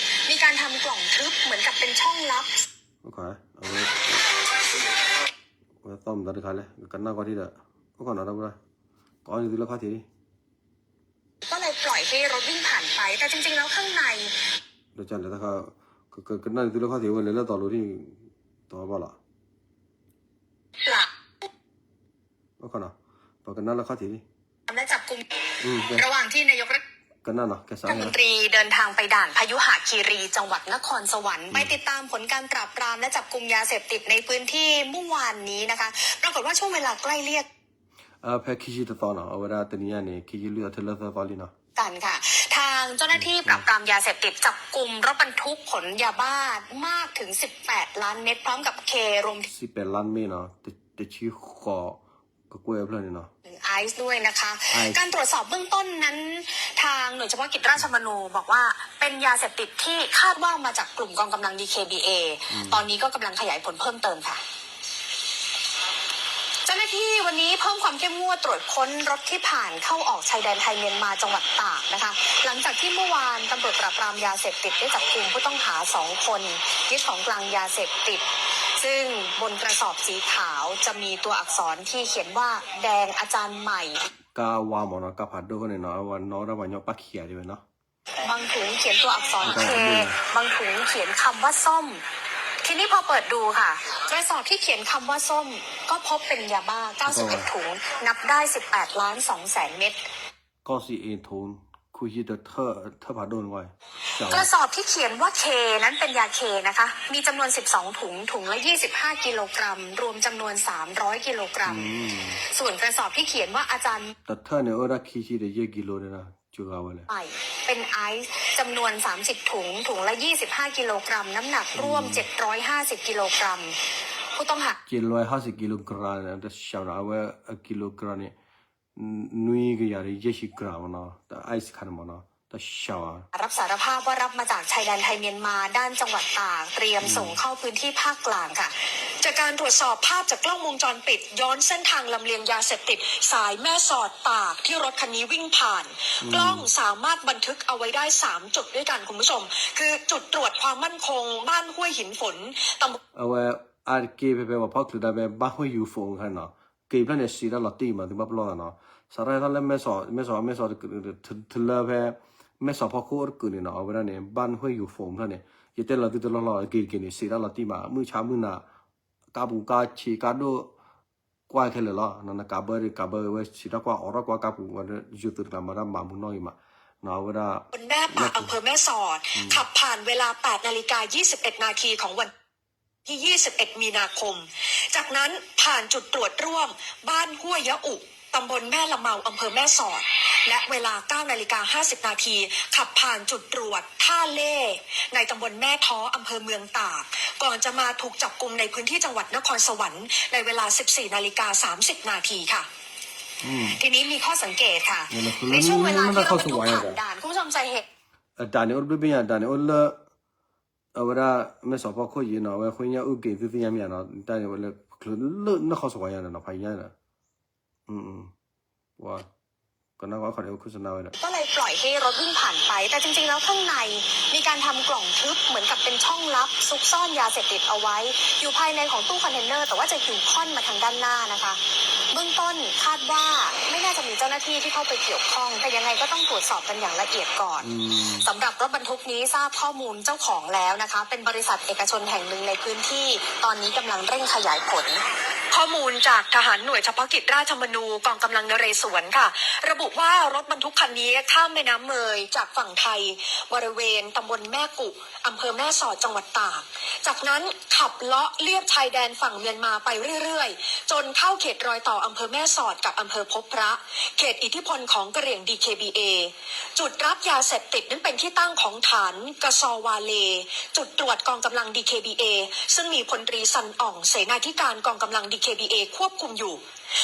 มีการทำกล่องทึบเหมือนกับเป็นช่องลับ အဝဲသီၣ်မတၤတခါလဲၣ် ကနၣ်ကွၢ်ထံၣ်ဒီး အိၣ်ခီနီၤတၢ်ဘၣ်, ကအီၣ်န့ၢ်သုလၢခီၣ်ထံးလံ ก็เลยปล่อยให้รถวิ่งผ่านไป แต่จริงๆแล้วข้างใน ဒီးကလဲၤတၢ်ခါ ကကနၣ်န့ၢ်သုလၢခီၣ်ထံးဝဲလဲၤလၢတီၤလိၤထံၣ် တီၤဘၣ်လီၤ အိၣ်ခီနီၤ ပကနၣ်လၢခီၣ်ထံးလံ และจับกุม อืม ระหว่างที่นายกรัฐ ကနၣ်နီၤ กระทรวงเดินทางไปด่านพยุหคีรี จังหวัดนครสวรรค์ ไปติดตามผลการปราบปรามและจับกุมยาเสพติดในพื้นที่เมื่อวานนี้นะคะ ปรากฏว่าช่วงเวลาใกล้เลี่ยง ဖဲခံဆံတသီနီၤ အဝဲဒၣ်တနံၤညါန့ၣ် ခံဆံလွံၢ်သီ ထဲလၢသၢသီလံနီၤ กันค่ะ ทางเจ้าหน้าที่ปราบปรามยาเสพติดจับกุมรถบรรทุกขนยาบ้ามากถึง สิบแปดล้านเม็ด พร้อมกับเครวมถึง สิบแปดล้านเม็ดနီၤ တဆံဃိး ကကွဲၢ်ဖျၢၣ်န့ၣ်နီၤ ไอซ์ด้วยนะคะ ไอซ์ การตรวจสอบเบื้องต้นนั้น ทางหน่วยเฉพาะกิจราชมนูบอกว่าเป็นยาเสพติดที่คาดว่ามาจากกลุ่มกองกำลัง ดีเคบีเอ อืม ตอนนี้ก็กำลังขยายผลเพิ่มเติมค่ะ เจ้าหน้าที่วันนี้เพิ่มความเข้มงวดตรวจค้นรถที่ผ่านเข้าออกชายแดนไทยเมียนมาจังหวัดตากนะคะ หลังจากที่เมื่อวานตำรวจปราบปรามยาเสพติดได้จับกุมผู้ต้องหาสองคน ยึดของกลางยาเสพติด ซึ่งบนกระสอบสีขาวจะมีตัวอักษรที่เขียนว่าแดงอาจารย์ใหม่ ကါဝါမ့ၢ်နီၤ ကါဖးဒိၣ်ဃိန့ၣ်နီၤ အဝဲနီၣ်ဝဲဒၣ်ပှၤကညီပၣ်ခံဂၤဒံးဝဲနီၤ บางถุงเขียนตัวอักษรเค บางถุงเขียนคำว่าส้ม ทีนี้พอเปิดดูค่ะ กระสอบที่เขียนคำว่าส้ม ก็พบเป็นยาบ้า เก้าสิบเอ็ดถุง นับได้ สิบแปดล้านสองแสนเม็ด ကီၢ်စံၣ်အ့ၣ်ထူ ခူၣ်ဟံၣ်တထၢၣ် ထၢၣ်ဖးဒိၣ်န့ၣ်ဝဲ กระสอบที่เขียนว่าเค นั้นเป็นยาเคนะคะ มีจำนวน สิบสองถุง ถุงละ ยี่สิบห้า กิโลกรัม รวมจำนวน สามร้อย กิโลกรัม อืม ส่วนกระสอบที่เขียนว่าอาจารย์ တထၢၣ်န့ၣ်အိၣ်ဝဲဒၣ်ခံဆံဒီးယဲၢ်ကံလိန့ၣ်နီၤ စှၤဝဲလဲၣ် เป็นไอซ์ จำนวน สามสิบ ถุง ถุงละ ยี่สิบห้า กิโลกรัม น้ำหนักร่วม เจ็ดร้อยห้าสิบ กิโลกรัม ผู้ต้องหา เจ็ดร้อยห้าสิบ กิโลกรัม န့ၣ် တစှၤနီၤ အဝဲအကံလိကရၢန့ၣ် နွံကယၤဒီးယဲၢ်ဆံကရၢမ့ၢ်နီၤ တ ice ခါန့ၣ်မ့ၢ်နီၤ တစှၤဝဲ รับสารภาพว่ารับมาจากชายแดนไทยเมียนมาด้านจังหวัดตาก เตรียมส่งเข้าพื้นที่ภาคกลางค่ะ จากการตรวจสอบภาพจากกล้องวงจรปิดย้อนเส้นทางลำเลียงยาเสพติดสายแม่สอดตากที่รถคันนี้วิ่งผ่าน กล้องสามารถบันทึกเอาไว้ได้สามจุดด้วยกันคุณผู้ชม คือจุดตรวจความมั่นคงบ้านห้วยหินฝน ตำบล အဝဲအါတက့ၢ်ဖဲဖဲပှၤဖီၣ်ချုးဒၣ်ဖဲ บ้านห้วยหินฝน ခါန့ၣ်နီၤ က့ၤဖျၢၣ်န့ၣ် စံးတၢ်လီၤတံၢ်မး သုဘၣ်ပလီၢ်သးနီၤ စးထီၣ်ဟဲထီၣ်လၢမဲၢ်ဆီး မဲၢ်ဆီး မဲၢ်ဆီး ထလၢဖဲ မဲၢ်ဆီးဖီခိၣ်အိၣ်တကုာ်န့ၣ်နီၤ အဝဲဒၣ်န့ၣ် บ้านห้วยหินฝน ဖျၢၣ်န့ၣ် ယတဲလီၤသုတလီၢ်လီၢ် က့ၤတက့ၤန့ၣ် စံးတၢ်လီၤတံၢ်မး မုၢ်ဆါမုၢ်နၤ ကါပူၤကါဆံးကါဒိၣ် ကွၢ်ခဲလၢာ်လီၤ နကးဘၢဒီးကးဘၢဝဲ စံးတၢ်ကွၢ်အိးထီၣ်ကွၢ်ကါပူၤဝဲ ယိၤသုးတကျါမၤတၢ်မၤမုာ်နီၢ်ဂ့ၤမး အဝဲဒၣ် บ้านแม่ปะ อำเภอแม่สอด ขับผ่านเวลา แปดนาฬิกา ยี่สิบเอ็ดนาที ของวัน ที่ ยี่สิบเอ็ด มีนาคม จากนั้นผ่านจุดตรวจร่วมบ้านห้วยยะอุ ตำบลแม่ละเมา อำเภอแม่สอด และเวลา เก้านาฬิกา ห้าสิบนาที ขับผ่านจุดตรวจท่าเล่ ในตำบลแม่ท้อ อำเภอเมืองตาก ก่อนจะมาถูกจับกุมในพื้นที่จังหวัดนครสวรรค์ ในเวลา สิบสี่นาฬิกา สามสิบนาทีค่ะ อืม ทีนี้มีข้อสังเกตค่ะ ในช่วงเวลาที่รถบรรทุกผ่านด่าน คุณผู้ชมจะเห็น အတၢ်န့ၣ်အိၣ်တဘျုးဘ့ၣ်ညါ တၢ်န့ၣ်အိၣ်လၢ အဝဲဒၣ် မဲၢ်ဆီးဖီခိၣ်ယံၤနီၤ အဝဲဃုညါအုၣ်က့ၤသုသ့ၣ်ညါမ့ၢ်ဧါနီၤ တၢ်န့ၣ်ဝဲလၢချုးလၢနၢ်ခီစဝါယါနီၤ ဖးယါနီၤ ပှၤ ကနၣ်ကီၢ်ခီၣ်ဒဲးဝဲခိၣ်စနၢဝဲဒၣ် ก็เลยปล่อยให้รถวิ่งผ่านไป แต่จริงๆแล้วข้างในมีการทำกล่องทึบเหมือนกับเป็นช่องลับซุกซ่อนยาเสพติดเอาไว้ อยู่ภายในของตู้คอนเทนเนอร์ แต่ว่าจะอยู่ค่อนมาทางด้านหน้านะคะ เบื้องต้นคาดว่าไม่น่าจะมีเจ้าหน้าที่ที่เข้าไปเกี่ยวข้อง แต่ยังไงก็ต้องตรวจสอบกันอย่างละเอียดก่อน สำหรับรถบรรทุกนี้ทราบข้อมูลเจ้าของแล้วนะคะ เป็นบริษัทเอกชนแห่งหนึ่งในพื้นที่ ตอนนี้กำลังเร่งขยายผล ข้อมูลจากทหารหน่วยเฉพาะกิจราชมนูกองกำลังนเรศวรค่ะ ระบุว่ารถบรรทุกคันนี้ข้ามแม่น้ำเมยจากฝั่งไทย บริเวณตำบลแม่กุ อำเภอแม่สอดจังหวัดตาก จากนั้นขับเลาะเลียบชายแดนฝั่งเมียนมาไปเรื่อยๆ จนเข้าเขตรอยต่ออำเภอแม่สอดกับอำเภอพบพระ เขตอิทธิพลของกะเหรี่ยง ดีเคบีเอ จุดรับยาเสพติดนั้นเป็นที่ตั้งของฐานกะซอวาเล จุดตรวจกองกำลัง ดีเคบีเอ ซึ่งมีพลตรีซันอ่อง เสนาธิการกองกำลัง ดีเคบีเอ ควบคุมอยู่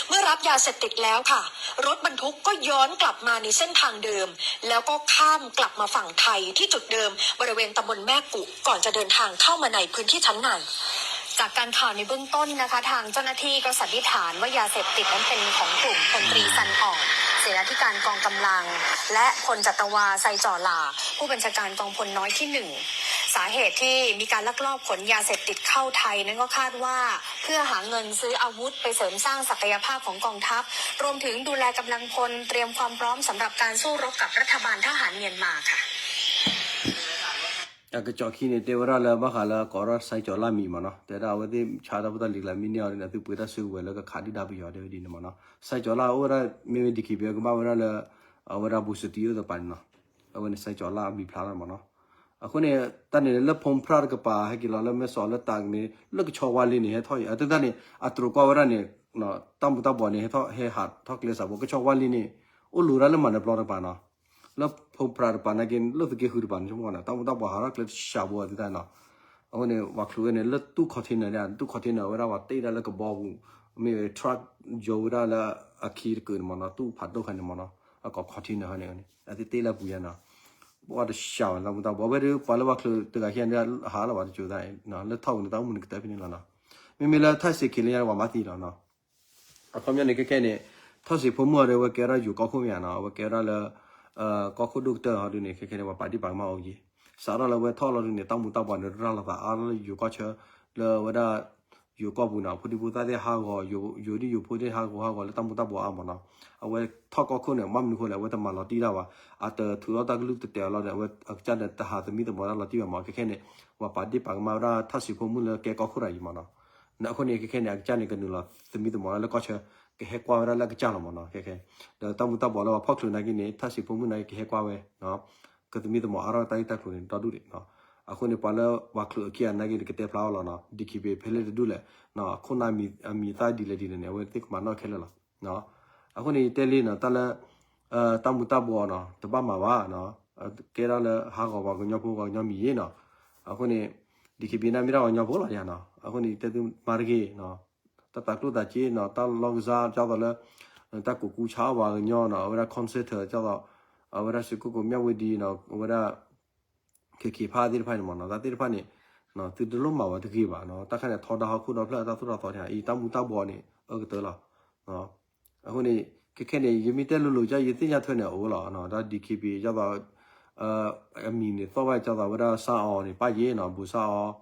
เมื่อรับยาเสพติดแล้วค่ะ รถบรรทุกก็ย้อนกลับมาในเส้นทางเดิม แล้วก็ข้ามกลับมาฝั่งไทยที่จุดเดิม บริเวณตำบลแม่กุ ก่อนจะเดินทางเข้ามาในพื้นที่ชั้นใน จากการข่าวในเบื้องต้นนะคะ ทางเจ้าหน้าที่ก็สันนิษฐานว่ายาเสพติดนั้นเป็นของกลุ่มพลตรีซันอ่อง เสนาธิการกองกำลัง และพลจัตวาไซจ่อหล่า ผู้บัญชาการกองพลน้อยที่หนึ่ง สาเหตุที่มีการลักลอบขนยาเสพติดเข้าไทยนั้นก็คาดว่า เพื่อหาเงินซื้ออาวุธไปเสริมสร้างศักยภาพของกองทัพ รวมถึงดูแลกำลังพล เตรียมความพร้อมสำหรับการสู้รบกับรัฐบาลทหารเมียนมาค่ะ အကစီၣ်ခံန့ၣ် တဲဝဲဒၣ်လၢဘၣ်ဃးလၢကိးထီၣ်စဲကၠီၤလၢ်မံၤမ့ၢ်နီၤ တဲဒၣ်အဝဲသ့ၣ်ဆါတၢ်ဖိတၢ်လံၤကျါ မ့ၢ်န့ၢ်အီၤဒ်န့ၣ် သုပှ့ၤတၢ်စုကဝဲၤလၢကခးဒုၣ်ဒါပယီၤတဲဝဲဒ်န့ၣ်မ့ၢ်နီၤ စဲကၠီၤလၢ်အိၣ်ဝဲဒၣ် မ့မ့ၢ် ဒီခံဘ့ ကဘၣ်ဝဲဒၣ်လၢ အဝဲဒၣ် ဘူးစတံ အိၣ်သပးန့ၣ်နီၤ အဝဲန့ၣ်စဲကၠီၤလၢ်အမံၤဖျါထီၣ်မ့ၢ်နီၤ အဃိန့ၣ် တၢ်န့ၣ်လၢဖိမဖရၣ်တကပၤ ဟဲက့ၤလီၤလၢမဲၢ်ဆီးလၢတၢ်ကန့ၣ် လၢကဆီဝါလ့န့ၣ် ဟဲထီၣ်အံၤ အတၢ်န့ၣ် အတြိၤကွၢ်ဝဲဒၣ်န့ၣ် တၢ်မူၤတၢ်ဘှီးန့ၣ် ဟဲဟးထီၣ်ကျဲစးဘိ ကဆီဝါလ့န့ၣ် အိၣ်လိၤဒၣ်လၢမၤနၢၤပျီတကပၤနီၤ လၢဖိမဖရၣ်တကပၤနာ်က့ လၢသုးက့ဃုတကပၤန့ၣ် ဆိကမိၣ်နီၤ တၢ်မူၤတၢ်ဘှီးဟးထီၣ်ကျဲတစးဘိအသုတၢ်နီၤ အဃိန့ၣ် ပှၤချုးဝဲန့ၣ် လၢတူၢ် container န့ၣ် တူၢ် container ဝဲဒၣ်ပှၤတ့ဒၣ်လၢကဘီပူၤ မ့ၢ် truck ယိၤဝဲဒၣ်လၢအခံတကုာ်န့ၣ်မ့ၢ်နီၤ တူၢ်ဖးဒိၣ်ခါန့ၣ်မ့ၢ်နီၤ အကိး container ဟဲန့ၣ် အသုတ့လၢပူၤယါနီၤ ပှၤတစးဝဲ တၢ်မူၤတၢ်ဘှီး အဝဲဒၣ်ပှၤလၢပှၤချုးတဂၤဟံၣ်န့ၣ် ဟးလီၤဘၣ်တကၠိၤသး လၢထီၣ်ပူၤန့ၣ် တၢ်အိၣ်မူန့ၣ်ကတၢၢ်ဖဲန့ၣ်လီၤနီၤ မ့မ့ၢ်လၢထၢၣ်စ့ၤခံးလၢညါပှၤမၤသံလီၤနီၤ အခီပညီန့ၣ် ခဲခဲန့ၣ် ထီၣ်စံးဖိမုၣ်အီၤဒီး အဝဲကဲဝဲဒၣ်ယိၤကီၢ်ခိၣ်မ့ၢ်ဧါနီၤ အဝဲကဲဝဲဒၣ်လၢ ကီၢ်ခိၣ်ဒိၣ်ကတၢၢ်ဟီဒုန့ၣ် ခဲခဲန့ၣ် ပှၤပာ်ဒံးပာ်ကမၣ်အိၣ်က့ၤ စးထီၣ်လၢအဝဲထီၣ်လီၤဒုန့ၣ် တၢ်မူၤတၢ်ဘှီးန့ၣ် ရၤလီၤသးအါလၢယိၤကီၢ်ဆၢ လၢအဝဲဒၣ် ယိၤကီၢ်ပူၤနီၤ ဖိဒံဖိသၣ်သ့ၣ်ဟးဂီၤ ယိၤဒ်ယိၤဖိသ့ၣ်ဟးဂီၤဟးဂီၤလၢတၢ်မူၤတၢ်ဘှီးအါမ့ၢ်နီၤ အဝဲထီၣ်ကီၢ်ခိၣ်န့ၣ် ဘၣ်မနုၤဃိလဲၣ် အဝဲတမၤလီၤတံၢ်တၢ်ဘၣ် အတထုးထီၣ်တၢ်ကလုၢ်တတဲာ်အလီၢ်ဒီး အဝဲအကစၢ်ဒီးတဟးသမံသမိးတၢ်လီၤတံၢ်ဘၣ်မ့ၢ် ခဲခဲန့ၣ် ပှၤပာ်ဒံးပာ်ကမၣ်ဝဲဒၣ်ထၢၣ်စံးဖိမုၣ်လၢကဲကီၢ်ခိၣ်တဂၤအံၤမ့ၢ်နီၤ အဃိန့ၣ် ခဲခဲန့ၣ် အကစၢ်န့ၣ် ကနုာ်လီၤသမံသမိးလၢကီၢ်ဆၢ ကဟဲကွၢ်ဝဲဒၣ်လၢအကစၢ်လီၤမ့ၢ်နီၤ ခဲခဲ ဒီးတၢ်မူၤတၢ်ဘှီးလၢပှၤဖီၣ်ချုးနာ်က့န့ၣ် ထၢၣ်စံးဖိမုၣ်နာ်က့ ကဟဲကွၢ်ဝဲ ကသမံသမိးအါထီၣ်တၢ်ဂ့ၢ်တၢ်ကျိၤန့ၣ် ဒီဒူၣ်ဒံး အဃိန့ၣ် ပှၤလၢပှၤချုးအခံဂၤနာ်က့န့ၣ် ကတဲဖျါအီၤလီၤနီၤ ဒီခံဘ့ ဖဲလဲၣ်တဒူၣ်လဲၣ် ခိၣ်နၢ်အမံၤအသၣ်ဒ်လဲၣ်ဒ်လဲၣ်န့ၣ် အဝဲသ့ၣ်ကမၤနီၣ်ခဲလၢာ်လီၤ အဃိန့ၣ် ယတဲလံနီၤ တၢ်လၢ တၢ်မူၤတၢ်ဘှီးနီၤ တဘၣ်မၤဘၣ် ကဲဒၣ်လၢဟးဂီၤပှၤကညီဖိပှၤကညီမံၤယ့ၣ်နီၤ အဃိန့ၣ် ဒီခံဘ့ န့ၣ်မ့ၢ်ဒၣ်ပှၤကညီဖိလီၤယါနီၤ အဃိန့ၣ် ယတဲသုမၤတဂ့ၤ တၢ်သးကျိၣ်သးစ့နီၤ တၢ်လီၢ်ကစၢ် ကၢ်သိးလၢ တၢ်ကူၣ်ကူဆါပှၤကညီနီၤ အဝဲဒၣ် concert ကၢ်သိး အဝဲဒၣ်စ့ၢ်ကီးကိးမၠၣ်ဝ့ၢ်ဒံနီၤ အဝဲဒၣ် ခဲခဲဖးသ့ၣ်တဖၣ်န့ၣ်မ့ၢ်နီၤ တၢ်သ့ၣ်တဖၣ်န့ၣ် သုတလိၣ်မၤဝဲတဂ့ၤဘၣ်နီၤ တၢ်ခါန့ၣ် ထီဒါဟီၣ်ခိၣ်ဒီဖျၢၣ်တၢ်သိၣ်တၢ်သီန့ၣ် အံၤတၢ်မူၤတၢ်ဘှီးန့ၣ် အၢကတၢၢ်လီၤ အဃိန့ၣ် ခဲခဲန့ၣ် ယမ့ၢ်တဲလိၤလိၤကၢ် ယသ့ၣ်ညါထွဲန့ၣ် အအိၣ်လီၤ တၢ် ဒီခံဘ့ ကၢ်သိး အမံၤန့ၣ်သီၣ်ဘၣ် ကၢ်သိးဝဲဒၣ် စၣ်အီၤန့ၣ် ပၢ်ယ့ၣ်နီၤ ဘူးစၣ်အီၤ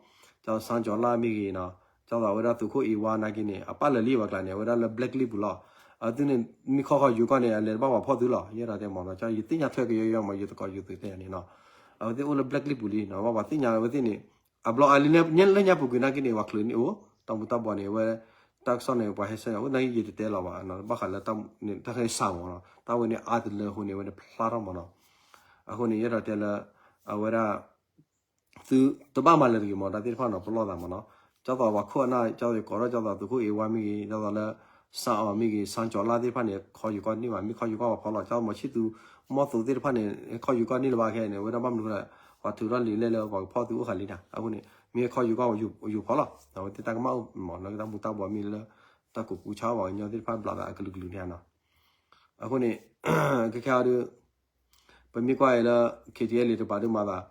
ကၢ်သိး စၣ်ကၠီၤလၢ်မ့ၢ်ဂ့ၤနီၤ ကၢ်သိးဝဲဒၣ်သုးခိၣ်အ့ဝါနာ်က့န့ၣ် အပၢ်လၢာ်လံဘၣ်ကျါန့ၣ် အဝဲဒၣ်လၢ blacklist ပူၤလီၤ အသုန့ၣ် မ့ၢ်ခီဃီယိၤကီၢ်န့ၣ် အလဲၤတဘၣ်ပှၤဖီၣ်သုလီၤ ယဲဒၣ်တဲမ့ၢ်နီၤ ကၢ် ယသ့ၣ်ညါထွဲကယီယီမ့ၢ် ယသကိးယိၤသုးတဲယၤန့ၣ်နီၤ အဝဲသ့ၣ်အိၣ်လၢ blacklist ပူၤလံနီၤ ဘၣ်ပှၤသ့ၣ်ညါအဝဲသ့ၣ်န့ၣ် အဘျီအါလံ လၢညါပူၤကွံာ်နာ်က့န့ၣ် ပှၤချုးန့ၣ်အိၣ် တၢ်မူၤတၢ်ဘှီးန့ၣ် အဝဲ တၢ်ကစီၣ်န့ၣ် ပှၤဟဲဆှၢန့ၣ် အဝဲနာ်က့ယတတဲလီၤဘၣ် ဘၣ်ဃးလၢ တၢ်ခါန့ၣ်စၢ်မ့ၢ်နီၤ တၢ်ဝဲန့ၣ်အါတလၢအဃိန့ၣ် အဝဲန့ၣ်ဖျါထီၣ်မ့ၢ်နီၤ အဃိန့ၣ် ယအဲၣ်ဒိးတဲလၢ အဝဲဒၣ် သုတဘၣ်မၤလၢၤတဂ့ၤမ့ၢ် တၢ်သ့ၣ်တဖၣ်နီၤ ပလီၢ်သးမ့ၢ်နီၤ ကၢ်သိးပှၤခိၣ်အနၢ် ကၢ်သိးယကိးထီၣ် ကၢ်သိးသုးခိၣ်အ့ဝါမ့ၢ်ဂ့ၤ ကၢ်သိးလၢ စၣ်အီၤမ့ၢ်ဂ့ၤ စၣ်ကၠီၤလၢ်သ့ၣ်တဖၣ်န့ၣ် ခီယိၤကီၢ်န့ၢ်ဘၣ် မ့ၢ်ခီယိၤကီၢ်ပှၤဖီၣ်လီၤ ကၢ်သိးမီၤဆံၣ်သူ မီၢ်သိးသ့ၣ်တဖၣ်န့ၣ် ခီယိၤကီၢ်န့ၢ်လၢၤဘၣ်ခဲန့ၣ် အဝဲဒၣ်ဘၣ်မနုၤလဲၣ် ပှၤထုးထီၣ်လံာ်လဲၢ်လၢပှၤကဖီၣ်သုအိၣ်ဃာ်လံတၢ် အဃိန့ၣ် မ့ၢ်ခီယိၤကီၢ်ယိၤဖီၣ်လီၤ အဝဲသ့ၣ်တၢ်ကမၣ်အိၣ်မ့ၢ်နီၤ တၢ်မူၤတၢ်ဘှီးမ့ၢ်လၢ တၢ်ကူၣ်ကူဆါပှၤကညီသ့ၣ်တဖၣ်ဘျးသးအကလုာ်ကလုာ်န့ၣ်နီၤ အဃိန့ၣ် ခဲခဲအံၤဒီး ပမ့ၢ်ကွၢ်အံၤလၢ ခ့ထံအဲလ့ တပၤဒုးမၤသး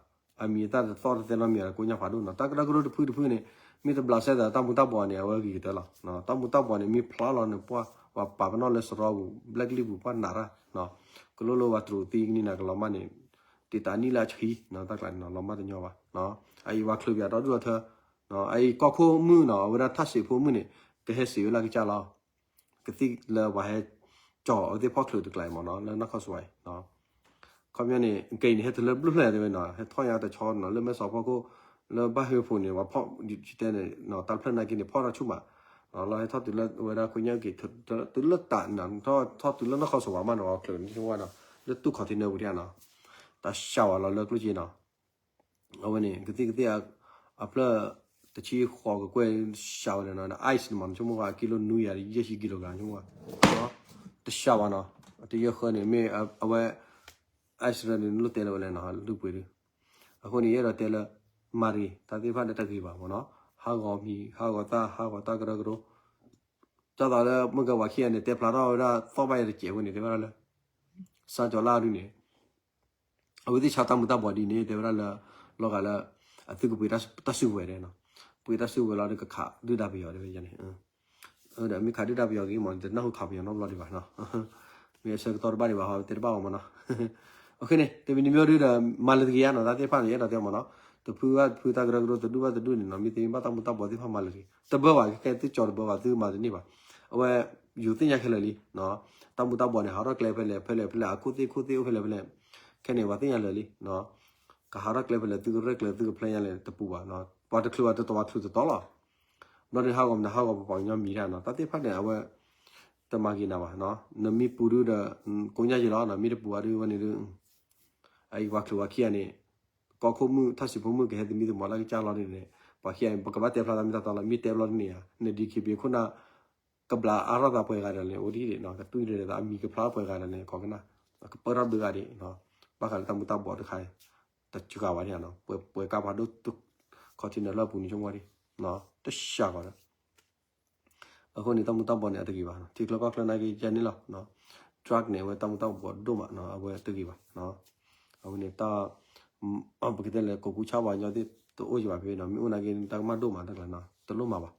အမံၤအသၣ်တသီၣ်တသဲနီတမံၤ ကိညၣ်ဖးဒိၣ်နီၤ. တၢ်ကရၢကရိတဖုတဖုန့ၣ် မ့ၢ်တဘျးစဲသးတၢ်မူၤတၢ်ဘှီးန့ၣ် အဝဲဂ့ၤကတၢၢ်လီၤ. တၢ်မူၤတၢ်ဘှီးန့ၣ် မ့ၢ်ဖျါလီၤန့ၣ် ပှၢ် ပှၤပာ်ပနီၣ်လၢစရီပူၤ ဘျဲၣ်ကလံၣ်ပူၤ ပှၢ်နးတၢ် ကလိၣ်လၢပှၤတြူးသံကနံၤနၤကလီၤမၢ်န့ၣ် တံာ်တာ်နံၣ်လၢအဆှံနီၤ တၢ်ကျးန့ၣ်နီၤ လီၤမၢ်တညီဘၣ်. အအံၤပှၤချုးပၠးဒီဒူၣ်ဒီထၢ အအံၤကီၢ်ခိၣ်မုၣ်နီၤ အဝဲဒၣ်ထၣ်စံးဖိမုၣ်န့ၣ် ကဟဲစံးဝဲလၢကစၢ်လီၤ. ကသံၣ်လၢပှၤဟဲကၠီၤအဝဲသ့ၣ်ဖီၣ်ချုးတကျးအံၤမ့ၢ်နီၤ လၢနီၢ်ခီၣ်စဝးအံၤ ခီပညီန့ၣ် ကဲအံၤန့ၣ် ဟဲတုၤလၢဘျုးဖျၢၣ်တဲဝဲနီၤ ဟဲထီၣ်ညါတဆီနီၤ လၢမဲၢ်ဆီးဖီခိၣ် လၢဘၣ်ဟၢဖှိၣ်န့ၣ် ပှၤဖီၣ်ဒ်တဲန့ၣ် တၢ်ဖျၢၣ်နာ်က့န့ၣ် ဖီၣ်ထီၣ်ဆူၣ်မး လီၤဟဲထီၣ်တုၤလၢဝဲဒၣ်ခိညၣ်အုၣ်က့ၤ တုၤလၢတၢ်နီၤ ထီၣ်တုၤလၢနီၢ်ခီၣ်စဝးမးနီၤ ချုးန့ၣ်ဝဲနီၤ လၢတူၢ်ခီၣ်ထံးနၢပူၤဒၣ်နီၤ တၢ်စှၤဝဲလီၤလၢကျိၣ်စ့နီၤ အဝဲန့ၣ် ကသံၣ်ကသ့ၣ် အဖျၢၣ်တဆံဃိးကကွဲၢ် စှၤဝဲန့ၣ်နီၤ ice န့ၣ်မ့ၢ် နဆိကမိၣ်ဝဲ ကံလိနွံယၤ ယဲၢ်ဆံကံလိကရၢ် နဆိကမိၣ်ဝဲ တစှၤဘၣ်နီၤ တယဲၢ်ဃၢန့ၣ် မ့ၢ်အဝဲ ice ရၢန့ၣ် နလိၣ်တဲလၢၤဝဲလဲၣ်နီၤ လုၢ်ပှ့ၤဒု အဃိန့ၣ် ယအဲၣ်ဒိးတဲလၢ မၤတဂ့ၤ တၢ်သ့ၣ်တဖၣ်န့ၣ်တဂ့ၤဘၣ်မ့ၢ်နီၤ ဟးဂီၤမံၤ ဟးဂီၤသၣ် ဟးဂီၤတၢ်ကရၢကရိ တၢ်သးလၢမုၢ်ကဝၤခံဂၤန့ၣ် တဲဖျါထီၣ်ဝဲဒၣ်သီၣ်ဘၣ်ယၤတစဲးဝဲန့ၣ် တဲဝဲဒၣ်လၢ စၢ်ကၠီၤလၢအဒုန့ၣ် အဝဲသ့ၣ်ဆါတၢ်မူၤတၢ်ဘှီးဒ်န့ၣ် တဲဝဲဒၣ်လၢ လီၤဂာ်လၢ အသုကပှ့ၤတၢ်စုကဝဲၤဒဲးနီၤ ပှ့ၤတၢ်စုကဝဲၤလီၤဒီးကခးဒုၣ်ဒါပယီၤတဲဝဲန့ၣ် ဒီးမ့ၢ်ခးဒုၣ်ဒါပယီၤဂ့ၤမ့ၢ် တနၢ်ဟူခးပယီၤနီတဘျီဒံးဘၣ်နီၤ မ့ၢ်အဆၢကတီၢ်တဘၣ်ဒံးဘၣ်ဟီ တဲတဘၣ်အီၤမ့ၢ်နီၤ အဃိန့ၣ် တမံၤတမံၤဒုဒီး မၤလၢတဂ့ၤဧါနီၤ တၢ်သ့ၣ်တဖၣ်န့ၣ် ယအဲၣ်ဒိးတဲမ့ၢ်နီၤ တဖုဘၣ်တဖုတၢ်ကရၢကရိတဒူၣ်ဘၣ်တဒူၣ်န့ၣ်နီၤ မ့ၢ်သ့မ့ၢ်ဘၣ်တၢ်မူၤတၢ်ဘှီးသ့ၣ်တဖၣ်မၤလၢတဂ့ၤ တဘၢဘၣ် ခဲကဲသုကၠီၤတဘၢဘၣ် သုမၤတန့ၢ်ဘၣ် အဝဲ ယိၤသ့ၣ်ညါခဲလၢာ်လံ တၢ်မူၤတၢ်ဘှီးန့ၣ် ဟးထီၣ်ကျဲဖဲလဲၣ်ဖဲလဲၣ်ဖဲလဲၣ် အခိၣ်သ့ၣ်ခိၣ်သ့ၣ်အိၣ်ဖဲလဲၣ်ဖဲလဲၣ် ခဲန့ၣ် ပှၤသ့ၣ်ညါလၢာ်လံ ကဟးထီၣ်ကျဲဖဲလဲၣ် သုကရဲၣ်ကျဲၤသုကဖျဲညါလဲၣ်တပူၤဘၣ် ပှၤတချုးဘၣ်တတီၤဘၣ်ချုးတတီၤလီၤ ဘျီဒုးဟးဂီၤမနုၤဟးဂီၤပပှၤကညီမံၤတၢ်နီၤ တၢ်သ့ၣ်တဖၣ်န့ၣ် အဝဲ တမၤက့ၤနၤဘၣ် နမ့ၢ်ပူၤဒုဒီး ကိညၣ်ယံၤလီၤ နမ့ၢ်တပူၤဘၣ်ဒုဝဲန့ၣ်ဒု အအံၤပှၤချုးပှၤခံဂၤန့ၣ် ကီၢ်ခိၣ်မုၣ်ထၣ်စံးဖိမုၣ်ကဟဲသမံသမိးလၢကစၢ်လီၤဒုန့ၣ် ပှၤခံဂၤန့ၣ် ပကဘၣ်တဲဖျါတၢ်မ့ၢ်တၢ်တီလီၤ မ့ၢ်တဲဘျီဒုန့ၣ်ဧါ န DKBA ခိၣ်နၢ် ကဘျးအါထီၣ်သးပှဲၤဂၤဒီးန့ၣ် အိၣ်ဒ်န့ၣ်နီၤ ကတွံၢ်ဒဲးသးအမံၤကဖျါပှဲၤဂၤဒီးန့ၣ် ခိးကနၣ် ကပၢၢ်ထီၣ်ဘျုးဂၤဒံး ဘၣ်ဃးလၢတၢ်မူၤတၢ်ဘှီးတခါအံၤ တစှၤဝဲန့ၣ်နီၤ ပှဲၤပှဲၤကါဖးဒိၣ် ခီၣ်ထံးနၢလၢအပူၤန့ၣ်ဆိကမိၣ်ဒံး တစှၤဂီၤဒီး အဃိန့ၣ် တၢ်မူၤတၢ်ဘှီးန့ၣ် အတဂ့ၤဘၣ် ထံချၢကီၢ်ချၢနာ်က့ယဲန့ၣ်လီၤ drug န့ၣ် အဝဲတၢ်မူၤတၢ်ဘှီးဒိၣ်မး အဝဲတဂ့ၤဘၣ် အဝဲန့ၣ်တၢ် ပကတဲလၢ ကိးပူဆါပှၤကညီသ့ၣ်တအိၣ်ယံၤဘၣ်ဖဲနီၤ မ့ၢ်အိၣ်နာ်က့ တၢ်ကမၣ်ဒိၣ်မးတၢ်ကျါနီၤ တလိၣ်မၤဘၣ်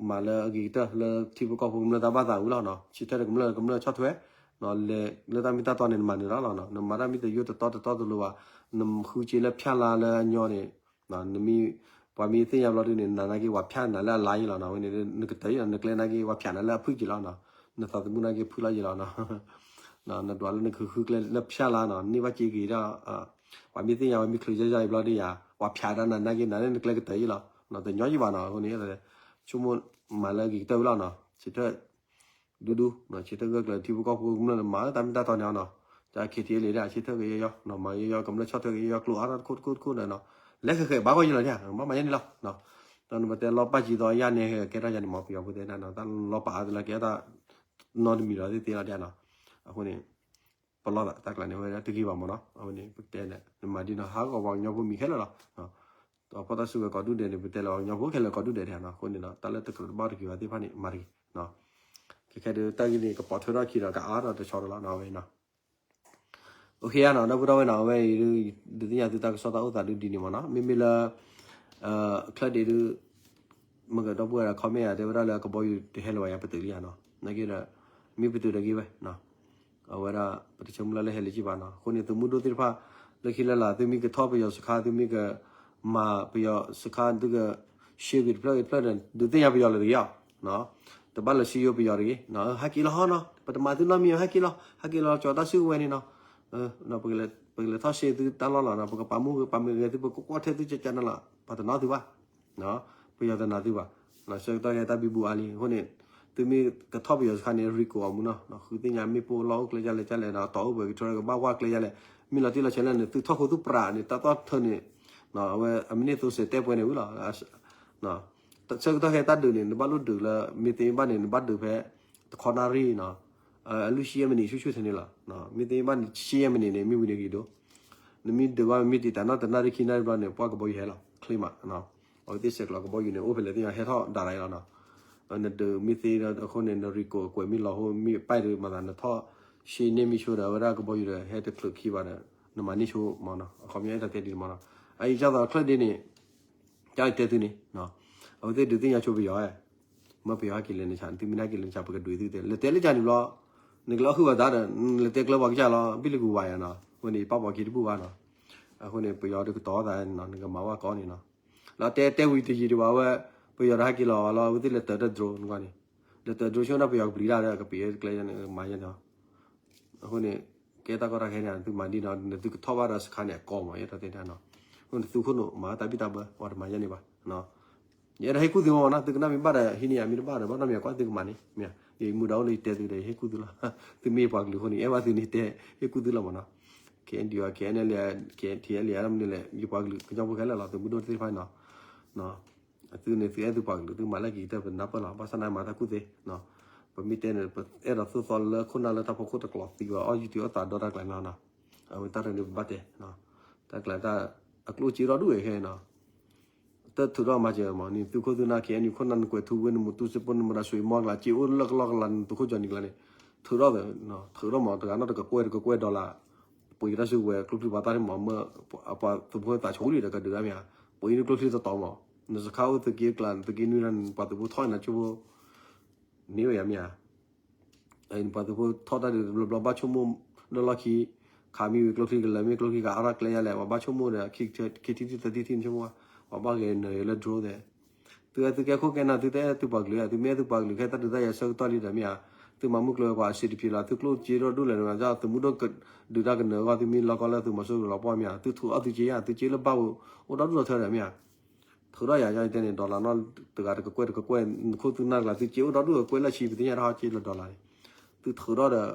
မၤလၢအဂ့ၤကတၢၢ်လၢထံဖိကီၢ်ဖိကမျၢၢ်တၢ်ဘၣ်သးဝံၤလီၤနီၤ ဆၢထၢၣ်တကမျၢၢ်ကမျၢၢ်ဆီၣ်ထွဲ လဲၤလၢတၢ်မ့ၢ်တၢ်တီန့ၣ် နမၤနုၤလီၤနီၤ နမၤတၢ်မ့ၢ်တယိၣ်တတီတတီတလိၤဘၣ် နဃုစ့လၢဖၠၣ်လါလၢအညီန့ၣ် နမ့ၢ် ပှၤမ့ၢ်သ့ၣ်ညါဘျီဒုန့ၣ် နနာ်က့ပှၤဖၠၣ်နၤလၢအလါယံၤလီၤနီၤ ဝဲန့ၣ် နကတၢၢ်ယံၤလီၤ နကျဲနာ်က့ပှၤဖၠၣ်နၤလၢအဖုၣ်ကံၤလီၤနီၤ နသးသမူနာ်က့ဖုၣ်လီၤယံၤလီၤနီၤ နဒွးလၢနကဃုကျဲလၢဖၠၣ်လါနီၤ န့ၢ်ဘၣ်စ့ဂ့ၤဒီး ပှၤမ့ၢ်သ့ၣ်ညါပှၤမ့ၢ်ချုးယါယါအံၤဘျီဒုယၤ ပှၤဖၠၣ်ဒၣ်နၤနာ်က့နၤလၢနကျဲကတၢၢ်ယံၤလီၤ တညီယံၤဘၣ်နီၤ အဃိန့ၣ် ဆိကမိၣ်မၤလၢအဂ့ၤကတၢၢ်ဝံၤလီၤနီၤ ဆၢထၢၣ် ဒူဒူ ဆၢထၢၣ်ဂၢၢ်ကျၢၤထံဖိကီၢ်ဖိကမျၢၢ်န့ၣ် မၤတၢ်မ့ၢ်တၢ်တီန့ၣ်နီၤ ကၠၢ် ခ့ထံးလံဒီး ဆၢထၢၣ်ကယီယီ မၤယီယီ ကမျၢၢ်ဆီၣ်ထွဲကယီယီ ကျိအါထီၣ်တခိၣ်တခိၣ်တခိၣ်န့ၣ်နီၤ လဲၤဃဲးဃဲးဘၣ်ဂီၢ်ယံၤလီၤဒၣ် ဘၣ်မၤယါန့ၣ်လီၤ တၢ်နပတဲလီၤပာ်စံးသီယါန့ၣ် ကဲထီၣ်ယါန့ၣ်မ့ၢ်ပယီၤဖိတဲဒၣ်နီၤ တၢ်လီၤပာ်အါတလၢကဲထီၣ် နီတမံၤလီၤသ့ၣ်သ့ၣ်လီၤဒၣ်နီၤ အဃိန့ၣ် ပလီၢ်သးတၢ်ကျါန့ၣ် ဝဲဒၣ်တဂ့ၤဘၣ်မ့ၢ်နီၤ အဝဲန့ၣ် ပတဲန့ၣ် နမၤဒ်နီၤ ဟးဂီၤပှၤကညီဖိမံၤခဲလၢာ်လီၤ ဒီးဖီၣ်တၢ်စုကဝဲၤကိးဒူၣ်ဒဲးန့ၣ် ပတဲလၢပှၤကညီဖိခဲလၢာ်ကိးဒူၣ်ဒဲးဒၣ်နီၤ အဃိန့ၣ်ဒီး တၢ်လၢတကြၢးတဘၣ်တဂ့ၤဘၣ်သ့ၣ်တဖၣ်န့ၣ် မၤတဂ့ၤ ခဲခဲဒုး တၢ်ဂ့ၢ်န့ၣ် ကပိာ်ထွဲထီၣ်ခံဒီး ကအါထီၣ်တဆီတလီၤနီၤ ဝဲနီၤ အိၣ်ခ့ဧါနီၤ ဒီပုၢ်ဒီဝဲၢ်နီၤ အဝဲအံၤဒုး ဒုးသ့ၣ်ညါသုတၢ်ကစီၣ်တၢ်အိၣ်သးဒုးဒ်န့ၣ်မ့ၢ်နီၤ မ့မ့ၢ်လၢ ချၢဒံးဒုး မ့ၢ်ကဒီပုၢ်ဝဲၢ်ဒီး comment ဧါ တဲဝဲဒၣ်လၢကဘီယူၤတဟဲလၢၤဘၣ်ယါ ပတုာ်လံဧါနီၤ နာ်က့ဒီး မ့ၢ်ပတုာ်ဒီးဂ့ၤဝဲ အဝဲဒၣ် ပတဆၢမုၢ်လၢ်လၢဟဲလၢၤကံဘၣ်နီၤ အဃိန့ၣ် သုးမုၢ်ဒိၣ်သ့ၣ်တဖၣ် လၢခံလၢလာ် သုမ့ၢ်ကထီၣ်ပယီၤစခါ သုမ့ၢ်ကမၤပယီၤစခါ သုက ရှဲကွံာ်တဖျၢၣ်ဂ့ၤတဖျၢၣ်ဒီး ဒုးသ့ၣ်ညါပယီၤလၢၤတဂ့ၤအီၤ တဘၣ်လၢစံယိၤပယီၤတဂ့ၤ ဟဲက့ၤလီၤဟီနီၤ ပတမၤသုနီတမံၤ ဟဲက့ၤလီၤ ဟဲက့ၤလီၤ ကၠီၤတၢ်စုကဝဲၤန့ၣ်နီၤ ပကလဲၤထီၣ်ရှဲသုတၢ်လီၢ်လီၤနီၤ ပကပာ်မူပာ်မုာ်ဂဲၤသု ပကကွၢ်ထွဲသုကကနလီၤ ပှၤတနာ်သုဘၣ် ပယီၤတနာ်သုဘၣ် ဆၢကတီၢ်ခဲအံၤတၢ်ဘံဘူအါလံ အဃိန့ၣ် သုမ့ၢ်ကထီၣ်ပယီၤစခါန့ၣ် ရံကိးအီၤမူနီၤ ဃုသ့ၣ်ညါမ့ၣ်ပိၢ်လီၢ်အိၣ်ကျဲဒ်လဲၣ်ဒ်လဲၣ်ဒီး တီၢ်အိၣ်ပှဲၤကထၢကဘၣ်ကွၢ် ကျဲဒ်လဲၣ် မ့ၢ်လီၤတံၢ်လီၤဆဲးလၢန့ၣ် သုထီၣ်ဃိသုပြးန့ၣ် တၢ်သီၣ်ထၢန့ၣ် အဝဲအမံးနံးသိစဲးတဲပှဲၤန့ၣ်ဝံၤလီၤ ဆၢကတီၢ်ခဲအံၤတၢ်ဒုးန့ၣ် နဘၣ်လိၣ်ဒုးလၢ မ့ၢ်သ့မ့ၢ်ဘၣ်န့ၣ် နဘၣ်ဒုးဖဲ တခီနၣ်ရံၣ်နီၤ အလွံၢ်ဆံယဲၢ်မံးနံးဆူၣ်ဆူၣ်ထဲန့ၣ်လီၤ မ့ၢ်သ့မ့ၢ်ဘၣ်န့ၣ် ဆံယဲၢ်မံးနံးန့ၣ် မ့ၢ်ဝံၤန့ၣ်ဂ့ၤဒိၣ် နမ့ၢ်ဒုးဘၣ်မ့ၢ်တံာ်တာ်နီၣ်တနၣ်ရံၣ်ခံနၣ်ရံၣ်ဘျီန့ၣ် ပှၢ်ကဘီယူၤဟဲလီၤ ချ့မး အဝဲသ့ၣ်ဆဲးကျိးကဘီယူၤန့ၣ် အိၣ်ဖဲလဲၣ်သ့ၣ်ညါဟဲထီၣ်ဒၣ်ရၤအံၤလီၤနီၤ နဒုးမ့ၢ်သ့ဒီးအဃိန့ၣ် နရံကိးအကွဲးမ့ၢ်လီၤဟိမ့ၢ်ပာ်ဒုးမၤသးနထီၣ် ရှဲန့ၢ်မ့ၢ်ဆိဒီး အဝဲဒၣ်ကဘီယူၤဒီး ဟဲတချုးခံဘၣ်ဒီး နမၤန့ၢ်ဆိမ့ၢ်နီၤ, အခီပညီအဲၣ်ဒိးတဲဒ်န့ၣ်မ့ၢ်နီၤ, အအံၤကၢ်သိးချၢၣ်ဒ့န့ၣ် ကၢ်အံၤတဲသုန့ၣ်, အဝဲသ့ၣ်ဒုးသ့ၣ်ညါဆိပယီၤဧါ, မ့ၢ်ပယီၤဟဲက့ၤလဲၤနဆး သုမ့ၢ်ဟဲက့ၤလဲၤနဆး ပကဒုးသုတဲ လဲၤတဲလၢကၢ်န့ၣ်ဘျီ, နကလဲၤအီၣ်ဃုာ်ဘၣ်သးဒီး လဲၤတဲကျၢၤပှၤကစၢ်လီၤ ဘံၣ်လၢကူဝါယၤနီၤ, အဃိန့ၣ် ယပာ်ပီၤက့ၤတဘူၣ်ဘၣ်နီၤ, အဃိန့ၣ် ပယီၤဒုးကတီၤသးနီၤ နကမၤဝဲကီန့ၣ်နီၤ, လၢတဲတဲဝံၤတယံာ်ဒံးဘၣ်ဝဲ, ပယီၤဒီးဟဲက့ၤလီၤလီၤ အဝဲသ့ၣ်လဲၤတၢၤတၢ် drone နကွၢ်န့ၣ်, လဲၤတၢၤ drone ဆိနီၤ ပယီၤကပျံၤတၢ်ဒီး ကပျံၤကျဲန့ၣ် မၤယဲန့ၣ် အဃိန့ၣ် ကဲတၢ်ကီတၢ်ခဲန့ၣ် သုမၤဒ်နီၤ နသုကထီၣ်ဘၣ်ဒီးစခါန့ၣ်အကီမး ယအဲၣ်ဒိးတဲန့ၣ်နီၤ, အဃိန့ၣ်သုခိၣ်နူာ်မၤတၢ်ဘံၣ်တၢ်ဘၢ ပှၤတမၤယဲန့ၣ်ဘၣ်, ယအဲၣ်ဒိးဟ့ၣ်ကူၣ်သုမးနီၤ သုကနၣ်မ့ၢ်ဘၣ်ဒီး ဟံးန့ၢ်ယၤမ့ၢ်တဘၣ်ဒီး ဘၣ်နီတမံၤကွၢ်သုကမၤန့ၣ်, မ့ၢ်ယမူဒါအိၣ်လၢယတဲသုဒီး ယဟ့ၣ်ကူၣ်သုလီၤ, သုမ့ၢ်ယပှၤကလုာ်အဃိန့ၣ် အဲၣ်ဘၣ်သုန့ၣ်တဲ ဟ့ၣ်ကူၣ်သုလီၤမးနီၤ, ခဲအံၤဒံး ခဲအံၤန့ၣ်လံ ခဲထံၣ်အဲၣ်လံ မနုၤလဲၣ် ယပှၤကလုာ်ကညီဖိခဲလၢာ်လီၤ သုးမုၢ်ဒိၣ်သ့ၣ်တဖၣ်နီၤ သုန့ၣ်သုအဲၣ်သုပှၤကလုာ် သုမၤလၢက့ၤကတၢၢ် ပနၢ်ပၢၢ်လီၤ ဘၣ်ဆၣ်သနာ်က့မၤတၢ်ကူၣ်သ့, ပမ့ၢ်တဲန့ၣ် ပအဲၣ်ဒိးသိၣ်သီလၢခိၣ်နၢ်လၢတၢ်ဖီခိၣ်တကျိၤသံဝဲ အီၣ်ယူၤတုၤအီၣ်သးဒီတၢ်ကျဲၤနီၤ, အဝဲတၢ်တန့ၣ်ပဘၣ်တဲ, တၢ်ကျဲၤတၢ် အကျိၣ်စ့ဒီဒူၣ်ဝဲခဲအံၤနီၤ, တၢ်ထုးထီၣ်မၤစၢၤမးန့ၣ် သုးခိၣ်သုးနၢ် ခဲအံၤန့ၣ် ခိၣ်နၢ်နကွဲးထူဝ့ နမူတူစ့ဖိ နမတၤဆွံမီကျါ စ့အိၣ်လၢကလီကလီ နသုးခိၣ်ကၠီနံၤကျါန့ၣ်, ထုးထီၣ်သ့, ထုးထီၣ်မး တဂၤနီၣ်တကကွဲၢ်တကကွဲၢ် dollar ပှ့ၤတၢ်စုကဝဲၤ ကျိချံပှၤသၣ်န့ၣ်မး မ့ၢ်ပှၤသုးဖိသးဆိလံဒီးကဒုးဒၣ်မ့ၢ်ဧါ, ပှ့ၤန့ၢ်ကျိချံတတီၤမး, နစခါအိၣ်သုးက့ကျါ သုးက့နွံ ပှၤသုးဖိထီၣ်နၤကၠိဖိ, န့ၢ်ဝဲယၤမ့ၢ်ဧါ, ပှၤသုးဖိထီၣ်တၢ်ဒုးတဘျီဘျီ ဘၣ်ဆိကမိၣ် လၢလီၢ်ခံ, ခးမံဝံၤကျိချံကလၢၤ မ့ၢ်ကျိချံကအါထီၣ်ကျဲယါလဲၣ် ပှၤဘၣ်ဆိကမိၣ်ဒီး ခံထံသၢထံထံဆိကမိၣ်, ပှၤဘၣ်ဂဲၤနၢၤယၤလၢ drone သ့, သုသုကဲခိၣ်ကဲနၢ် သုတအဲၣ်သုပှၤကလုာ်ဧါ, သုမ့ၢ်အဲၣ်သုပှၤကလုာ် ခဲတၢ်ဒုးတၢ်ယၤဆၢကတီၢ်လံဒီးမ့ၢ်ဧါ, သုမၤမုၢ်ကျိၤဝဲၤကွာ်အဆံးတဖျၢၣ်လီၤ သုကျိၣ်စ့ဒီဒူၣ်လဲၣ်န့ၣ် သုးမုၢ်ဒိၣ်ဒုးတၢ်ကနၢၤအဂီၢ် သုမ့ၢ်လီၤကီလၢသုးမီၤစိရိၤလီၤပှီၢ်မ့ၢ်ဧါ, သုထုးအီၣ်သုစ့ဧါ သုစ့လၢဘၣ်အိၣ်ဒီဒူၣ်ဒီထၢဒီးမ့ၢ်ဧါ, ထုးထီၣ်ယၤ ယတဲန့ၣ် dollar နီၣ်တဂၤတကကွဲၢ်တကကွဲၢ် နခိၣ်သုးနၢ်ကျါ သုစ့အိၣ်ဒီဒူၣ်ကကွဲၢ်လၢဆံ ပသ့ၣ်ညါတဟီၣ်စ့လၢ dollar န့ၣ်, သုထုးထီၣ်ဒီး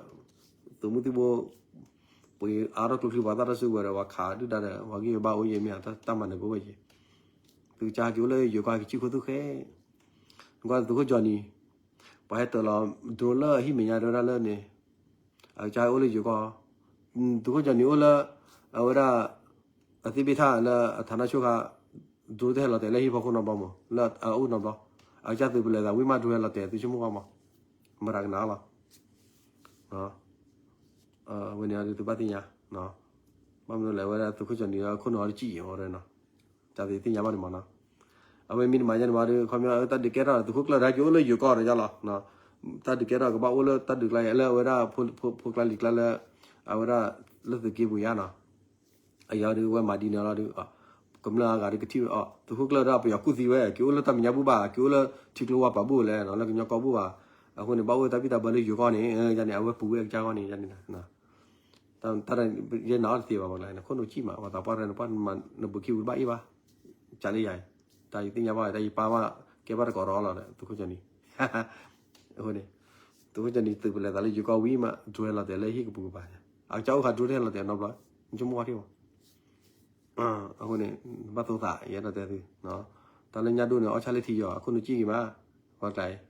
သုးမုၢ်သံၣ်ဘိ ပှ့ၤအါထီၣ်ကျိချံပှၤသၣ်တၢ်စုကဝဲၤဒီး ပှၤခးဒုၣ်ဒါဒီး ပှၤဂံၢ်ဘါအိၣ်ယဲၢ်မ့ၢ်ဧါ တၢ်မၤနၢၤကအိၣ်ဝဲယဲၢ်, သုကစၢ်ဟဲက့ၤအိၣ်လၢယိၤကီၢ် ဟဲက့ၤဆံၣ်ခိၣ်သူၣ်ဃဲ, နကွၢ်သုးခိၣ်ကၠီနံၤ ပှၤဟဲတၢၤလီၤ drone လၢအဟံၣ်မဲာ်ညါတဲဝဲဒၣ်လၢန့ၣ်, အကစၢ်ဟဲအိၣ်လၢယိၤကီၢ်, သုးခိၣ်ကၠီနံၤအိၣ်လၢ အဝဲဒၣ် အသ့ၣ်ဘ့ၣ်ထၣ်လၢအထးနၢ်ဆိၣ်ခါ drone တဟဲလီၤတဲာ်လၢဟံၣ်ဖီခိၣ်နီတဘျီမး လၢအအိၣ်နီတဘျီ, အကစၢ်သုးပလဲၤသးဝံၣ်မး drone ဟဲလီၤတဲာ်သုဆိကမိၣ်ကွၢ်မး, မတၤကနၣ်လီၤ ဝဲန့ၣ်အီၤဒုးသုဘၣ်သ့ၣ်ညါ, ဘၣ်မနုၤလဲၣ် အဝဲဒၣ်သုးခိၣ်ကၠီနံၤအခိၣ်နူာ်အီၤတကံၣ်အီၤဝဲနီၤ, တၢ်သ့ၣ်ညါဘၣ်န့ၣ်မးနီၤ, အဝဲမ့ၢ်တမၤယါန့ၣ်မးဒီး ခီပညီတၢ်ဒုးကဲထီၣ်သုးခိၣ်ကျၢၢ်ဒီးက့ၤအိၣ်လၢယိၤကီၢ်ဒီးယါလီၤ, တၢ်ဒုးကဲထီၣ်ကဘၣ်အိၣ်လၢတၢ်ဒုးကျါအံၤ လၢအဝဲဒၣ်ဖိကျါလံၤကျါလၢ အဝဲဒၣ်လၢသုးက့ပူၤယါနီၤ အယီၤဒုးဝဲမၤဒ်န့ၣ်လီၤဒုး, ကမျၢၢ်အဂၤဒုးကထံၣ်ဝဲအီၤ သုးခိၣ်ကျၢၢ်ဒီးပယီၤကူၣ်သံဝဲ က့ၤအိၣ်လၢတၢ်မဲာ်ညါဘူၣ်ဘၣ် က့ၤအိၣ်လၢထံကျိဝါပာ်ဘူၣ်လဲၣ်နီၤ လၢကညီကီၢ်ဘူၣ်ဘၣ်, အဃိန့ၣ် ဘၣ်အိၣ်ဝဲတၢ်ဘံၣ်တၢ်ဘၢလၢယိၤကီၢ်န့ၣ် ယါန့ၣ် အဝဲပူၤဝဲအကစၢ်ဂီၢ်န့ၣ် ယါန့ၣ် တၢ်ယဲနာ်အီၤတသ့ဘၣ် ပှၤကျါန့ၣ် ခိၣ်နူာ်ကံၣ်မး ပှၤသးပှၢ်ရဲၣ်န့ၣ် ပှၤနဘူးခံဝံၤဘၣ်အ့ၣ်ဘၣ်, ကလၢယၤအံၤ, တၢ်ယသ့ၣ်ညါဘၣ် တၢ်ယပၢ်မး ကဲဘၣ်တကိးဒီးလီၤဒီး သုးခိၣ်ကၠီနံၤ, အဃိန့ၣ် သုးခိၣ်ကၠီနံၤသုးပလဲၤသးလၢယိၤကီၢ်ဝံၤမး drone ဟဲလီၤတဲာ်လၢဟံၣ်ကပူၤကပၤန့ၣ် အကစၢ်အိၣ်ခါ drone တဟဲလီၤတဲာ်နီတဘျီ, နဆိကမိၣ်ကွၢ်ထံၣ်မး အဃိန့ၣ် ဘၣ်သိၣ်သး ယအဲၣ်ဒိးတဲသု, တၢ်လၢညၣ်ဒိၣ်န့ၣ် အီၣ်ဆၣ်လၢထံယီၤ အခိၣ်နူာ်ကံၣ်ဂ့ၤမး, ပှၤကျါအံၤ,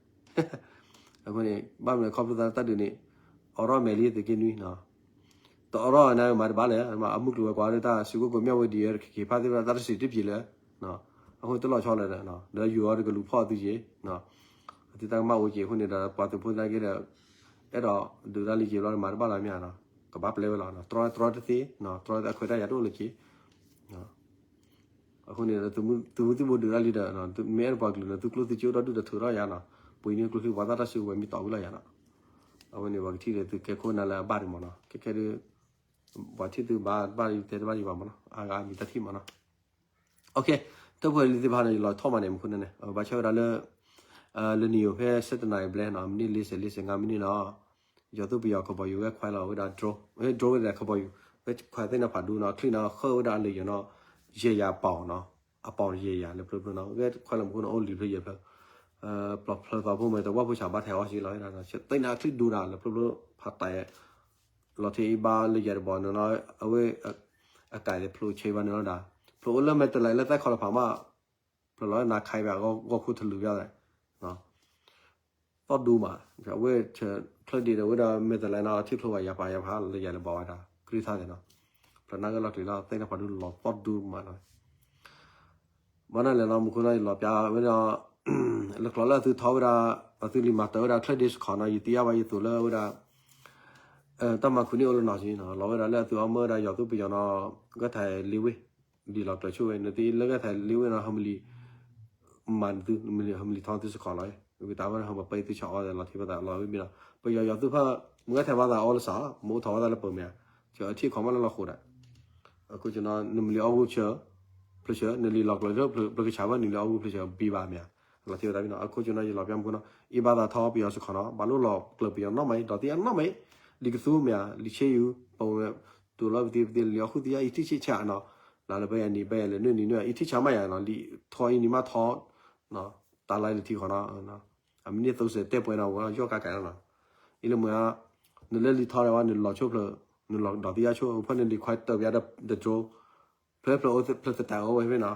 အဃိန့ၣ် ဘၣ်မနုၤလဲၣ် ခီဖျိသးလၢတၢ်ဒုးန့ၣ် အိးထီၣ်မဲာ်လံသုးက့နွံနီၤ, တအိးထီၣ်န့ၣ်မၤတဘၣ်လဲၣ်, အမုၢ်ကျိၤဝဲၤကွာ်လၢတၢ်စုကဝဲၤကိးမံၤဝဲဒ်အံၤ ခ့ခ့ဖးသ့ၣ်တဖၣ် တၢ်တစံးတပျံၤလၢ အဃိတလီၤဆီလၢၤဒီး ဒီးယိၤအီၤတကလူၤဖီၣ်သုက့ၤ, သုတၢ်ကမၣ်အိၣ်က့ၤ အဃိန့ၣ်ဒီး ပှၤသုးဖိသနာ်က့ဒီး အဲၣ်ဒိးဒုးတၢ်လံက့ၤဘျီ မၤတဘၣ်လၢၤမ့ၢ်ဧါနီၤ, ကဘၣ်ပျဲဝဲလီၤ, တြီတသ့, တြီအခွဲးတၢ်ယာ်တအိၣ်လၢၤက့ၤ, အဃိန့ၣ် သုးမုၢ်သံၣ်ဘိဒုးတၢ်လံဒီး မ့ၢ်အဲၣ်ဒိးပှၤကလုာ်န့ၣ် သုကျိၣ်သုစ့အိၣ်ဒီဒူၣ်ဒီးထုးထီၣ်ယါနီၤ, ပှ့ၤန့ၢ်ကျိချံပှၤသၣ်တၢ်စုကဝဲၤမ့ၢ်တီၢ်ဝံၤလီၤယါနီၤ, အဝဲန့ၣ် ပှၤကထံၣ်ဒီးသုကဲခိၣ်နၢ်လၢအဘၣ်ဒံးမးနီၤ, ခဲခဲဒုး ပှၤထံၣ်သုဘၣ်တဘၣ်ဒံး တဲတဘၣ်ဒံးဘၣ်မးနီၤ, အါဂၤမံၤတၢ်ထံၣ်မးနီၤ တၢ်ဖိလံၤသ့ၣ်တဖၣ်န့ၣ် ယလီၤထီၣ်မးန့ၣ် မူခိၣ်န့ၣ် ဘၣ်ဆၣ်ဝဲဒၣ်လၢ လၢနံၤယိၤဖဲ ဆယ့်တစ်နာရီ ဘျဲၣ်နီၤ မံးနံး လေးဆယ် လေးဆယ့်ငါး မံးနံးနီၤ, ယီၤသိၣ်ပယီၤခီဘီယူၤဝဲခွဲးလီၤဝဲဒၣ် drone, drone ဝဲဒၣ်ခီဘီယူၤ, ဝဲခွဲးသ့ၣ်နီၤဖးဒူနီၤ ချံၣ်နီၤ ဃၢဝဲဒၣ်အလၢယီၤနီၤ, ယဲၢ်ယၤအပီၤနီၤ, အပီၤယဲၢ်ယၤလၢဖျိဖျိနီၤ, ဝဲခွဲးလီၤမူခိၣ်န့ၣ် အိၣ်လံဖျိယဲၢ်ဖျၢၣ်, ပျီဖျၢၣ်သီဖိမ့ၢ်တဝၣ်ဖိဆးဘၣ်ထဲအီၣ်စ့လီၤဝဲဒၣ်နီၤ, သ့ၣ်နီၤချံၣ်ဒူဒၣ်လၢဖျိဖျိ ဖးတၢ် လီၤထံအံၤဘၣ်လၢယၤတဘီန့ၣ်လီၤ, အဝဲ အကးလၢဖျိဆဲဘၣ်န့ၣ်လီၤဒၣ်, ဖျိအိၣ်လၢမဲာ်တလဲးလၢသဲခီလီၤဖးမး, ဖျိလီၤနၤခါအံၤဘၣ် ဂီၢ်ခိၣ်ထလူၤဘၣ်, သီၣ်ဒူမး, အဝဲ ချၢၣ်ဒ့ဒီးဝဲဒၣ်မဲာ်တလဲးနီၤ ထံၣ်ဖျိဘၣ်ယၤဖးယၤဖးလၢယၤလၢဘီဝဲဒၣ် ကြၢးထါသ့ၣ်နီၤ, ဖျိနၢ်ဂ့ၢ်လီၤကျံၤလီၤ သ့ၣ်နီၤဖးဒူလီၤသီၣ်ဒူမးနီၤ ဘၣ်နၤလဲၣ်နီၤ မူခိၣ်နီၤ ယလီၤပျါဝဲဒီး လၢကျိၤလၢအသုထီဝဲဒၣ် အသုလံၤမၤတၢ်ဝဲဒၣ် ချၢၣ်ဒ့စခီနီၤ ယသံယါဘၣ်ယသိးလၢဝဲဒၣ် တၢ်မၤခူၣ်န့ၢ်အိၣ်လၢနီၤက့နီၤ, လီၤဝဲဒၣ်လၢအသုအီၣ်မၢဝဲဒၣ်ယီၤသူပယီၤနီၤ, ဂဲၢ်ထးလ့ဝ့ၢ်, ဒ်လီၤကျၢၤဆိၣ်ဝဲ နသ့လၢဂဲၢ်ထးလ့ဝ့ၢ်နီၤ ဟဲမလံၤ, မၤနသု ဟဲမလံၤထီသုစခီလီၤ, ဝံသးဝဲဟဲမပၢသုဆၢအီဒီးလီၤထံပသးလီၤဝံၤမ့ၢ်နီၤ, ပယီၤယီၤသူဖၣ် မ့ၢ်ဂဲၢ်ထးဘၣ်သးအီလၢစး, မ့ၢ်အိၣ်ထီၣ်ဘၣ်သးလၢပၢၤမ့ၢ်ဧါ, အထံၣ်ခီမးလၢလီၤဃိးဒၣ်, အဃိနီၤ နမလံၤအီၣ်ဂူာ်ဆၢ, ဖျၢၣ်ဆၢ, နလံၤလီၤကျၢၤလၢပျၢၤကဆးဘၣ် နလံၤအီၣ်ဂူာ်ဖျၢၣ်ဆၢ ဘံဘၣ်မ့ၢ်ဧါ, လီၤထံပသးမ့ၢ်နီၤ, အဃိနီၤ ယလီၤပျၢ်မူနီၤ, အံၤဘၣ်သးထီပယီၤစခီနီၤ, ဘၣ်လိၣ်လီၤကျၢၤပယီၤနီၢ်မးအံၤ ဒီးသံအနီၢ်မးအံၤ, လံာ်ကသူမ့ၢ်ဧါ, လံာ်ဆ့ယူၤ, ပဝဲ, တူၢ်လီၤပသံပသံလံာ်အီၣ်ဃုာ်သံအံၤ အံၤထံၣ်ဆံၣ်ဆါနီၤ, လၢလၢပယၤနံၤပယၤလဲၤနုာ်နံၤနုာ် အံၤထံၣ်ဆါမးယၤနီၤ, လံာ်ထီအံၤနံၤမးထီ, တၢ်လါလံာ်ထံဃီနီၤ, အမံၤန့ၣ်သိစဲးတဲပှဲၤနီၤ ဝဲယီၣ်ကါကါနီၤ, အံၤလၢမ့ၢ်ဧါ, နလၢလံာ်ထီဒီးဝဲ နလီၤဆိဖျၢၣ်, နလီၤဒီးသံအါဆိ ဖဲနလံာ်ခွဲတၢၢ်ပယါဒီး drone, ဖျၢၣ်ဖျၢၣ်အိၣ်ဖျၢၣ်တတၢ်အိၣ်ဝဲဖဲနီၤ,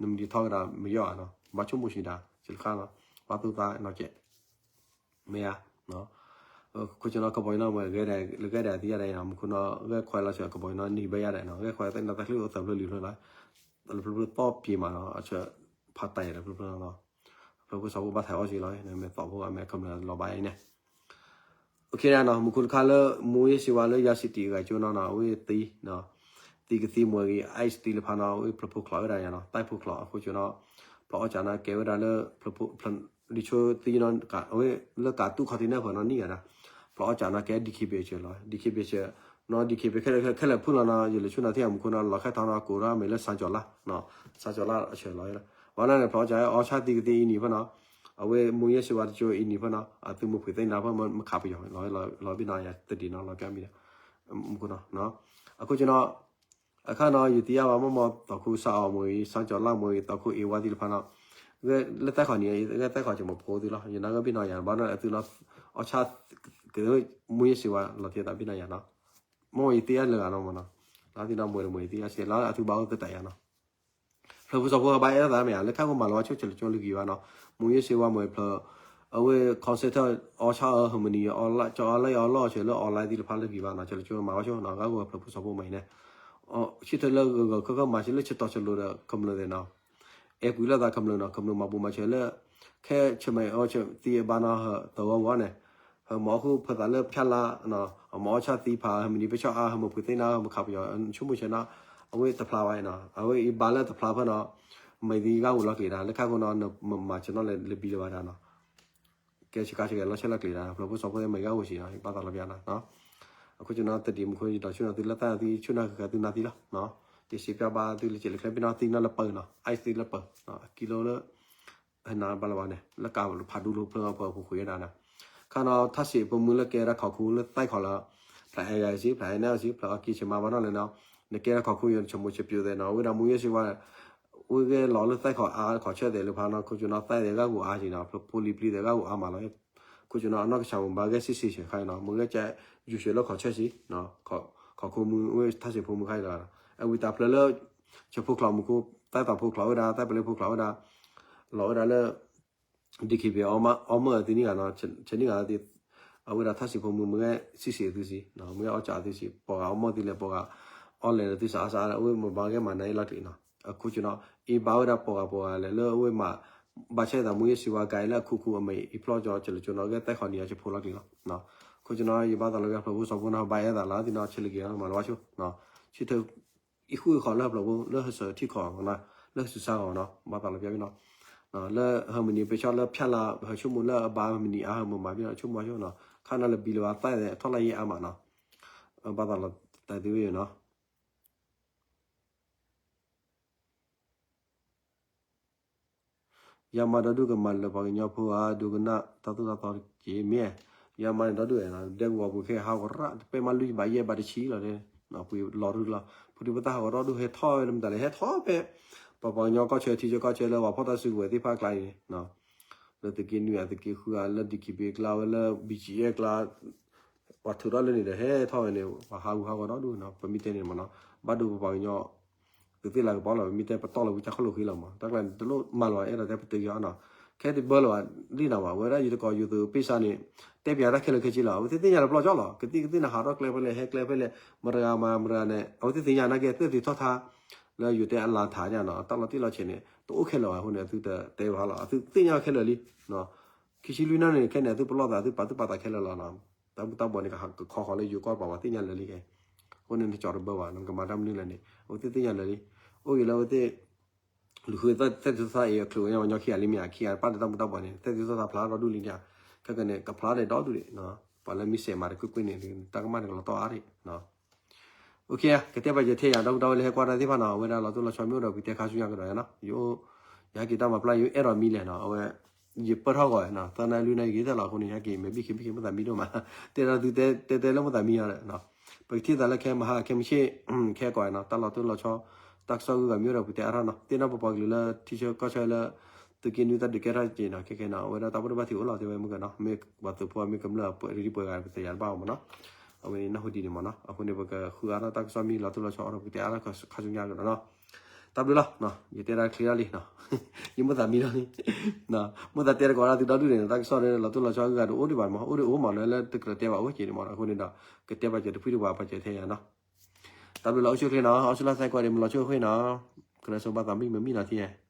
နမံၤထီကဒီးမ့ၢ်ယီၣ်ဧါနီၤ, ဘၣ်ဆိကမိၣ်ဆံးဒၣ် စလခါနီၤ, ဘၣ်သူၣ်သးနီၤကဲး, မ့ၢ်ဧါ, ခိၣ်ကနီၤကဘီယူၤနီၤ မ့ၢ်ဂဲၤဒၣ်လၢဂဲၤဒၣ်သံယါဒၣ်နီၤ, မူခိၣ်နီၤ ဂဲၤခွဲးလီၤဆၢကဘီယူၤနီၤ နံၤဘၢယါဒၣ်နီၤ, ဂဲၤခွဲးသ့ၣ်နီၤတၢ်ချံအိၣ်သၢဖျၢၣ်လွံၢ်ဖျၢၣ်လီၤ, လၢဖျၢၣ်ဖျၢၣ်သီပျ့ၤမးနီၤ အဆၢဖးတၢ်ယါဒီးဖျၢၣ်ဖျၢၣ်နီၤ, ဖျၢၣ်ဖိစီၤဖိဘၣ်ထးအီၣ်စ့လီၤ, မ့ၢ်သီၣ်ဖိအမဲာ်ကမျၢၢ်လီၤဘၣ်အံၤန့ၣ် OK နီၤ, မူခိၣ်တခါလၢ မူးယစ်ဆေးဝါးလၢ ယၤစံးတံၢ်အဂၤကၠိနီၤနီၤ, အဝဲသံ, သံကသံမွဲၤဂ့ၤ ice သံလၢဖးနီၤ, အဝဲဖျၢၣ်ဖိချီးဝဲဒၣ်ယါနီၤ, တၢ်ဖိချီးအဃိကၠိနီၤ, ဖျီၣ်အီၣ်စးနီၤ ကဲဝဲဒၣ်လၢ ဖျၢၣ်ဖိ, လံာ်ဆိသံနီၤ, အဝဲလၢကးတူၢ်ခီၣ်ထံးန့ၢ်ဖၢၣ်နီၤနံၣ်ဂၤဒၣ်, ဖျီၣ်အီၣ်စးနီၤ ကဲ DKBA ဆၢလီၤ, DKBA ဆၢ, နီၤ DKBA ခဲလၢာ်ဖုၣ်လီၤနီၤ, ယလဲၤဆူနီၤထံၣ်အမူခိၣ်နီၤ လီၤခါထီနီၤ ကိးထီၣ်အမံၤလၢ စၣ်ကၠီၤလါ, စၣ်ကၠီၤလါအဆၢလီၤ, ဝဲန့ၣ်န့ၣ် ဖျီၣ်အီၣ်စး အီၣ်ဆၣ်သံကသံအံၤနံၤဖဲနီၤ, အဝဲ မူးယစ်ဆေးဝါး တကၠိအံၤနံၤဖဲနီၤ, အသုမုာ်ဖှံသ့ၣ်နါဖဲမခးပယီၤ လီၤဘၣ်နီၤ ယၤတဒံးနီၤ လီၤပျၢ်မံၤဒီး, မူခိၣ်နီၤ, အဃိကၠိနီၤ, အခါနီၤ ယသံယါဘၣ်မ့ၢ်မ့ၢ် သီခိၣ်စၣ်အီၤမွဲၤဂ့ၤ စၣ်ကၠီၤလါမွဲၤဂ့ၤ သီခိၣ်အ့ဝါသံလၢဖးနီၤ, လၢသဲခီၣ်နံၤ ဂဲၤသဲခီၣ်ကၠိမ့ၢ်ဖိသံလီၤ, ယနာ်က့ဘၣ်နီၤယၤ ဘၣ်နီၤအသုလီၤ, အီၣ်ဆၣ်, က, မူးယစ်ဆေးဝါးလီၤတံၢ်သးဘၣ်နီၤယၤနီၤ, မ့ၢ်ယသံယါလၢဂၤနီၤမ့ၢ်နီၤ, လၢသံနီၤမွဲၤတမွဲၤယသံယါစ့ၢ် လၢအသုဘၣ်အိၣ်သတးယါနီၤ ဖျၢၣ်ဖိစီၤဖိဘၣ်အဲၣ်သးမ့ၢ်ဧါ, လၢခါခိၣ်မၤလီၤဝဲဆိကၠိလၢကၠိလၢဂံၢ်ဘၣ်နီၤ, မူးယစ်ဆေးဝါးမွဲၤဖျၢၣ်, အဝဲ ခီစဲထၢၣ် အီၣ်ဆၣ်အီၤ ဟၢမနံၤ ကၠီအီလၢအီလီၢ်ဆၢလၢ online သံလၢဖးလၢဂံၢ်ဘၣ်နီၤ, ကၠိလၢကၠိမၤဝဲဆိနီၤ ဂၤဂီၢ်ဖျၢၣ်ဖိစီၤဖိမ့ၢ်အံၤန့ၣ်, ဆံထၢၣ်လၢဂီၤဂီၤခီခီမၤစၢၤလၢဆၢတီၢ်ဆၢလိၤဒီး ကမျၢၢ်သ့ၣ်နီၤ အဲၣ်ကွံာ်လိာ်သးကမျၢၢ်နီၤ, ကမျၢၢ်မၤဘူၣ်မၤဆၢလၢ ခဲဆၢၣ်မဲာ်အီၤသံအဘါနီၤ သဝီဝီန့ၣ်, ဟဲမၤအီၣ်ဃုာ်ဖၢသးလၢဖၠၣ်လါ, အမၤအီၣ်ဆၣ်သံဖး ဟဲမနံၤပဆီၣ်အါ ဟဲမုာ်ဖှံသ့ၣ်နါ ဟဲမုာ်ခးပယီၤ ဆိကမိၣ်ဆၢနီၤ, အဝဲတဖျါဘၣ်နီၤ, အဝဲအံၤဘါလၢတဖျါဖဲနီၤ, မ့ၢ်သံဂၤအိၣ်လီၤက့ၤဒၣ် လၢခါခိၣ်နီၤ နမၤစၢၤနီၤလဲၤလၢဘံလၢဘၣ်ဒၣ်နီၤ ကဲဆ့ကၤဆ့ကၤလီၤဆဲးလီၤကျဲၤဒၣ် ဖျၢၣ်ဖိစီၤဖိသ့ၣ်မ့ၢ်ဂၤအိၣ်စ့ၢ်နီၤ ဘၣ်သးလီၤပျၢ်နီၤ, အဃိကၠိနီၤ တဒံးမူခိၣ် ယဒီးဆူနီၤသုလၢသးသံဆူနီၤဃုာ်ဃာ်သုနၤသံလီၤ, တစံးပျၢ်ဘၣ်သုလၢစဲးလၢကျဲပ့ၤနီၤသံနီၤလၢပၢၤနီၤ ice သံလၢပၢၤ, ကံလိလၢ ဟဲနၤဘၣ်လီၤဘၣ်န့ၣ် လၢကးဖးဒူလိဖျၢၣ်အဖၢပူၤဃုာ်ဝဲဒၣ်နီၤ, ခါနီၤ ထၣ်စံးဖိမုၢ်လၢကဲဝဲဒၣ်ခိးခူလၢသဲခီၣ်လၢ ဖျးအဲၣ်ဂၤစံး ဖျးအဲၣ်နဲၣ်စံး ဖျးအီက့ၤဆ့မၤဘၣ်နီၤလဲၣ်နီၤ, နကဲဝဲဒၣ်ခိးခူယဆိကမိၣ်ဆၢပၠိသ့ၣ်နီၤ ဝဲဒၣ်မူးယစ်ဆေးဝါး ဝဲဂဲၤလီၤလၢသဲခီၣ်အါခီၣ်ဆၢသ့ၣ်လၢဖးနီၤ ခိကၠိနီၤသဲသ့ၣ်ဂၤဂုာ်အါစံးနီၤ ဖျၢၣ်ဖိလံၤပျံၤသ့ၣ်ဂၤဂုာ်အါမးလီၤ, ခိကၠိနီၤအနီၢ်ကစၢ်မုၢ်ဘၣ်ဂဲၤစံးစံးဆၢခါအံၤနီၤ မ့ၢ်ဂဲၤကယူၤဆၢလၢခီၣ်ဆၢစံး ခိးခူမုၢ်ဝဲထၣ်စံးဖိမုၢ်ခါအံၤလီၤ, အဝံသးဖျၢၣ်လၢ ဆၢဖိချီမူခိၣ် သဲသီဖိချီဝဲဒၣ် သဲပလ့ဖိချီဝဲဒၣ် လီၤဝဲဒၣ်လၢ DKBA အီမၢအီမၢအသုန့ၢ်ဂၤနီၤ ဆဲးန့ၢ်ဂၤသ့ၣ် အဝဲဒၣ်ထၣ်စံးဖိမုၢ်မ့ၢ်ဂဲၤစံးစံးအသုစံး မ့ၢ်ဂဲၤအီၣ်ကၠးအသုစံး ပှၤဂၤအီမၢသ့ၣ်လဲၣ် ပှၤဂၤအီလဲၣ်လၢသုစးအါစးအါလၢ အဝဲမ့ၢ်ဘၣ်ဂဲၤမၤနၤအံၤလီၤကျံးနီၤ အခိကၠိနီၤ အံၤဘၣ်ဝဲဒၣ်ပှၤဂၤပှၤဂၤလဲၣ် လၢအဝဲမၤ ဘၣ်ဆၣ်သးမူးယစ်ဆေးဝါးကါအံၤလၢအခူခူအမဲာ်အံၤဖျီကၠီ ဆဲးလၢကၠိနီၤ ဂဲၤသဲခီၣ်နံၤအဆၢဖိလီၤကျံးလီၤ အခိကၠိနီၤ ယဘၣ်သးလီၤဝဲဖျၢၣ်ဖိစီၤဖိနီၤ ဘၣ်အဲၣ်သးလီၤသ့ၣ်နီၤ ဆဲးလၢက့ၤမၤလီၤဝဲဆိ ဆံထၢၣ် အံၤဃုာ်ခီၣ်လၢဖျၢၣ်ဖိ လၢဟဲစၢၤထံခီၣ်နီၤ လၢဟဲစူၤဆါခီၣ်နီၤ ဘၣ်သးလီၤပျၢ်ဘံနီၤ လၢဟဲမုၢ်နံၤပဆီလၢဖၠၣ်လါ ဟဲဆိကမိၣ်လၢအဘါဟဲမုၢ်နံၤအါ ဟဲမုၢ်မၤဘံနီၤ ဆိကမိၣ်ဆိနီၤ ခါနီၤလၢဘံလၢဘၣ်သးသ့ၣ် ထီၣ်လၢယအါမးနီၤ ဘၣ်သးလီၤတၢ်သ့ဝဲနီၤ ယမၤဒီဒူၣ်ကမၤလၢပှၤကညီဖိဧါ ဒိကနၣ်တၢ်သိၣ်တၢ်သီတက့ၢ် မ့ၢ်ဧါ ယမၤန့ၣ်ဒီဒူၣ်ဧါ ဒဲကဝီၤပူၤခဲဟးဂီၤရၣ် တပဲမၤလွံၢ်ဘးယဲၢ်ဘးတဆံလီၤ ပှၤလီၤရူလီၤ ဖုဒံပသၣ်ဟးဂီၤဒီဒူၣ် ဟဲထီၣ်ဝဲမတၤလဲၣ် ဟဲထီၣ်ဖဲ ပှၤပှၤကညီကီၢ်ဆၢထံဆၢကီၢ်ဆၢလၢပှၤဖီၣ်တၢ်စုကဝဲၤသ့ၣ်တဖၣ်အကျါအံၤန့ၣ် လၢသုးက့နွံအသုးက့ဃုဧါ လၢ DKBA အကျါဝဲလၢ ဘံၣ်ကၠံၣ်အဲၣ် အကျါ ပှၤထုးထီၣ်လၢန့ၣ်ဒီး ဟဲထီၣ်ဝဲန့ၣ် ပှၤဟးဂူာ်ဟးဂီၤဒီဒူၣ်နီၤ ပမ့ၢ်တဲန့ၣ်မးနီၤ ဘၣ်ဒိပပှၤကညီ သုးသ့ၣ်လၤကပီၤလီၤ ပမ့ၢ်တဲပတီၢ်လီၤဝံၤကၢ်ခိၣ်လိာ်ဃံလီၤမး တၢ်ကျါန့ၣ် တလိၣ်မၤလီၤအဲၣ်ဒိးတဲပတုာ်က့ၤအီၤနီၤ ခဲတဘၢလၢၤဘၣ်လံနီၤဘၣ် ဝဲဒၣ်ယတကိးယိၤသုးပ့ၢ်စါန့ၣ် တဲပၠးတၢ်ခဲလၢာ်ခဲဆ့လီၤ အဝဲသ့ၣ်သ့ၣ်ညါလၢပျီၢ်ကၠီလီၤ ကသံၣ်ကသံၣ်န့ၣ် ဟးထီၣ်ကျဲဖဲလဲၣ် ဟဲကျဲဖဲလဲၣ် မတဂၤမၤမတဂၤန့ၣ် အဝဲသ့ၣ်သ့ၣ်ညါနာ်က့ သ့ၣ်သ့ၣ်ထီၣ်ထါ လၢယိၤတဲအလၤထးညါနီၤ တၢ်လီၤတံၢ်လီၤဆဲးန့ၣ် တအိၣ်ခဲလၢာ်ဘၣ်အဃိန့ၣ် အသုတတဲဘၣ်လီၤ အသုသ့ၣ်ညါခဲလၢာ်လံ ခံဆံလွံၢ်နၣ်ရံၣ်န့ၣ် ခဲန့ၣ် အသုပလီၢ်သး အသုပာ်သူၣ်ပာ်သးခဲလၢာ်လီၤနီၤ တၢ်ဘူၣ်တၢ်ဘီန့ၣ် ကဟးကခီဃီၤလၢယိၤကီၢ်ပှၤ ပှၤသ့ၣ်ညါလၢာ်လံကဲ, အဃိန့ၣ် နကၠီတဘၢဘၣ် နကမၤတၢ်မနုၤလဲၣ်န့ၣ် အဝဲသ့ၣ်သ့ၣ်ညါလၢာ်လံ, အိၣ်ဂ့ၤလၢအဝဲသ့ၣ် လူၤဃုသၢသၢသၢအံၤအချုးဝဲညီညီခံဂၤ ပၢ်ဒီးတၢ်ဘူၣ်တၢ်ဘီန့ၣ် သၢသၢသၢဖျါဒီဒူၣ်လံန့ၣ်, ခဲကနံၣ် ကဖျါဒီးဒီဒူၣ်န့ၣ်, ပှၤလၢမ့ၢ်စဲးမၤတကွ့ၢ်ကွ့ၢ်န့ၣ် တၢ်ကမၣ်န့ၣ်ကလီၤတီၢ်အါဒံး ကတဲပာ်စၢၤထဲယၤ ဒီပုၢ်ဒီဝဲၢ်လၢဟဲကွၢ်တၢ်သ့ၣ်တဖၣ်နီၤ, အဝဲဒၣ်လီၤတိၢ်လီၤဆီမ့ၢ်အိၣ်ဒီးပကတဲခါဆူညါကဒီးယၤနီၤ, ယအိၣ် ယဟဲက့ၤတၢ်မၤပျၢ် ယအဲၣ်ဒိးမံလဲၣ်နီၤ, အဝဲ ယပၢၢ်ထီၣ်ဂီၤနီၤ, သၢနၣ်ရံၣ်လွံၢ်နၣ်ရံၣ်က့ၤသဲလီၤအဃိန့ၣ် ယဟဲက့ၤမဲာ်ဘံၣ်ခဲဘံၣ်ခဲမိၣ်သးမံဒိၣ်မး, တဲဒၣ်သုတဲတဲလၢမိၣ်သးမံယၤဒီး, ပကထံၣ်သးလၢခဲမဟါခဲမုၢ်ဆ့ၣ် ခဲကိးနီၤ, တၢ်လီၤတိၢ်လီၤဆီ တၢ်ကစီၣ်ဂုၤဂၤမ့ၢ်အိၣ်ဒီးပကတဲအါထီၣ်နီၤ, သ့ၣ်နီၣ်ပပှၤကလုာ်လၢထံဆၢကီၢ်ဆၢလၢ သုးက့နွံတၢ်ဒုးကဲထီၣ်က့ၤနီၤ, ခဲခဲနီၤ အဝဲဒၣ်တၢ်ဘိၣ်တၢ်ဘၣ်ထံးအိၣ်လီၤတဲဝဲမ့ၢ်ကနီၤ, မ့ၢ်ပှၤသုးဖိမ့ၢ်ကမျၢၢ်ပှဲၤရံၣ်ပှဲၤဂၤ ပသ့ၣ်ညါတဘၣ်အီၤမးနီၤ, အဝဲန့ၣ်နၢ်ဟူဒ်န့ၣ်မးနီၤ, အဃိန့ၣ် ပကဃုအါထီၣ်တၢ်ကစီၣ်မ့ၢ်လီၤတိၢ်လီၤဆီအိၣ်ဒီးပကတဲအါထီၣ်ခါဆူညါကဒီးနီၤ, တၢ်ဘျုးလီၤ, ယတဲဒၣ်ချ့ဒၣ်လံ, ယမိၣ်သးမံလီၤလံ မိၣ်သးတဲတကိးဒၣ်သုဒီဒူၣ်န့ၣ် တၢ်ကစီၣ်လၢလီၤတိၢ်လီၤဆီဂုၤဂၤဒီးအိၣ်ဒံးဘၣ်မး, အိၣ်ဒံးအိၣ်မးလၢလၢတကြၢးတဲဘၣ်အိၣ်က့ၤန့ၣ်မး, အဃိန့ၣ်ဒီး ကတဲပာ်စၢၤတဖုတပှၤပာ်စၢၤထဲယၤနီၤ, တၢ်ဘျုးလီၤ အိၣ်ဆူၣ်ချ့နီၤ, အီၣ်ဆူၣ်လၢ်သးကွၢ်ဒံး မုၢ်လီၤဆူၣ်အဃိနီၤ, ကရၢဆိဘၣ်သးမံမံနီၤထံ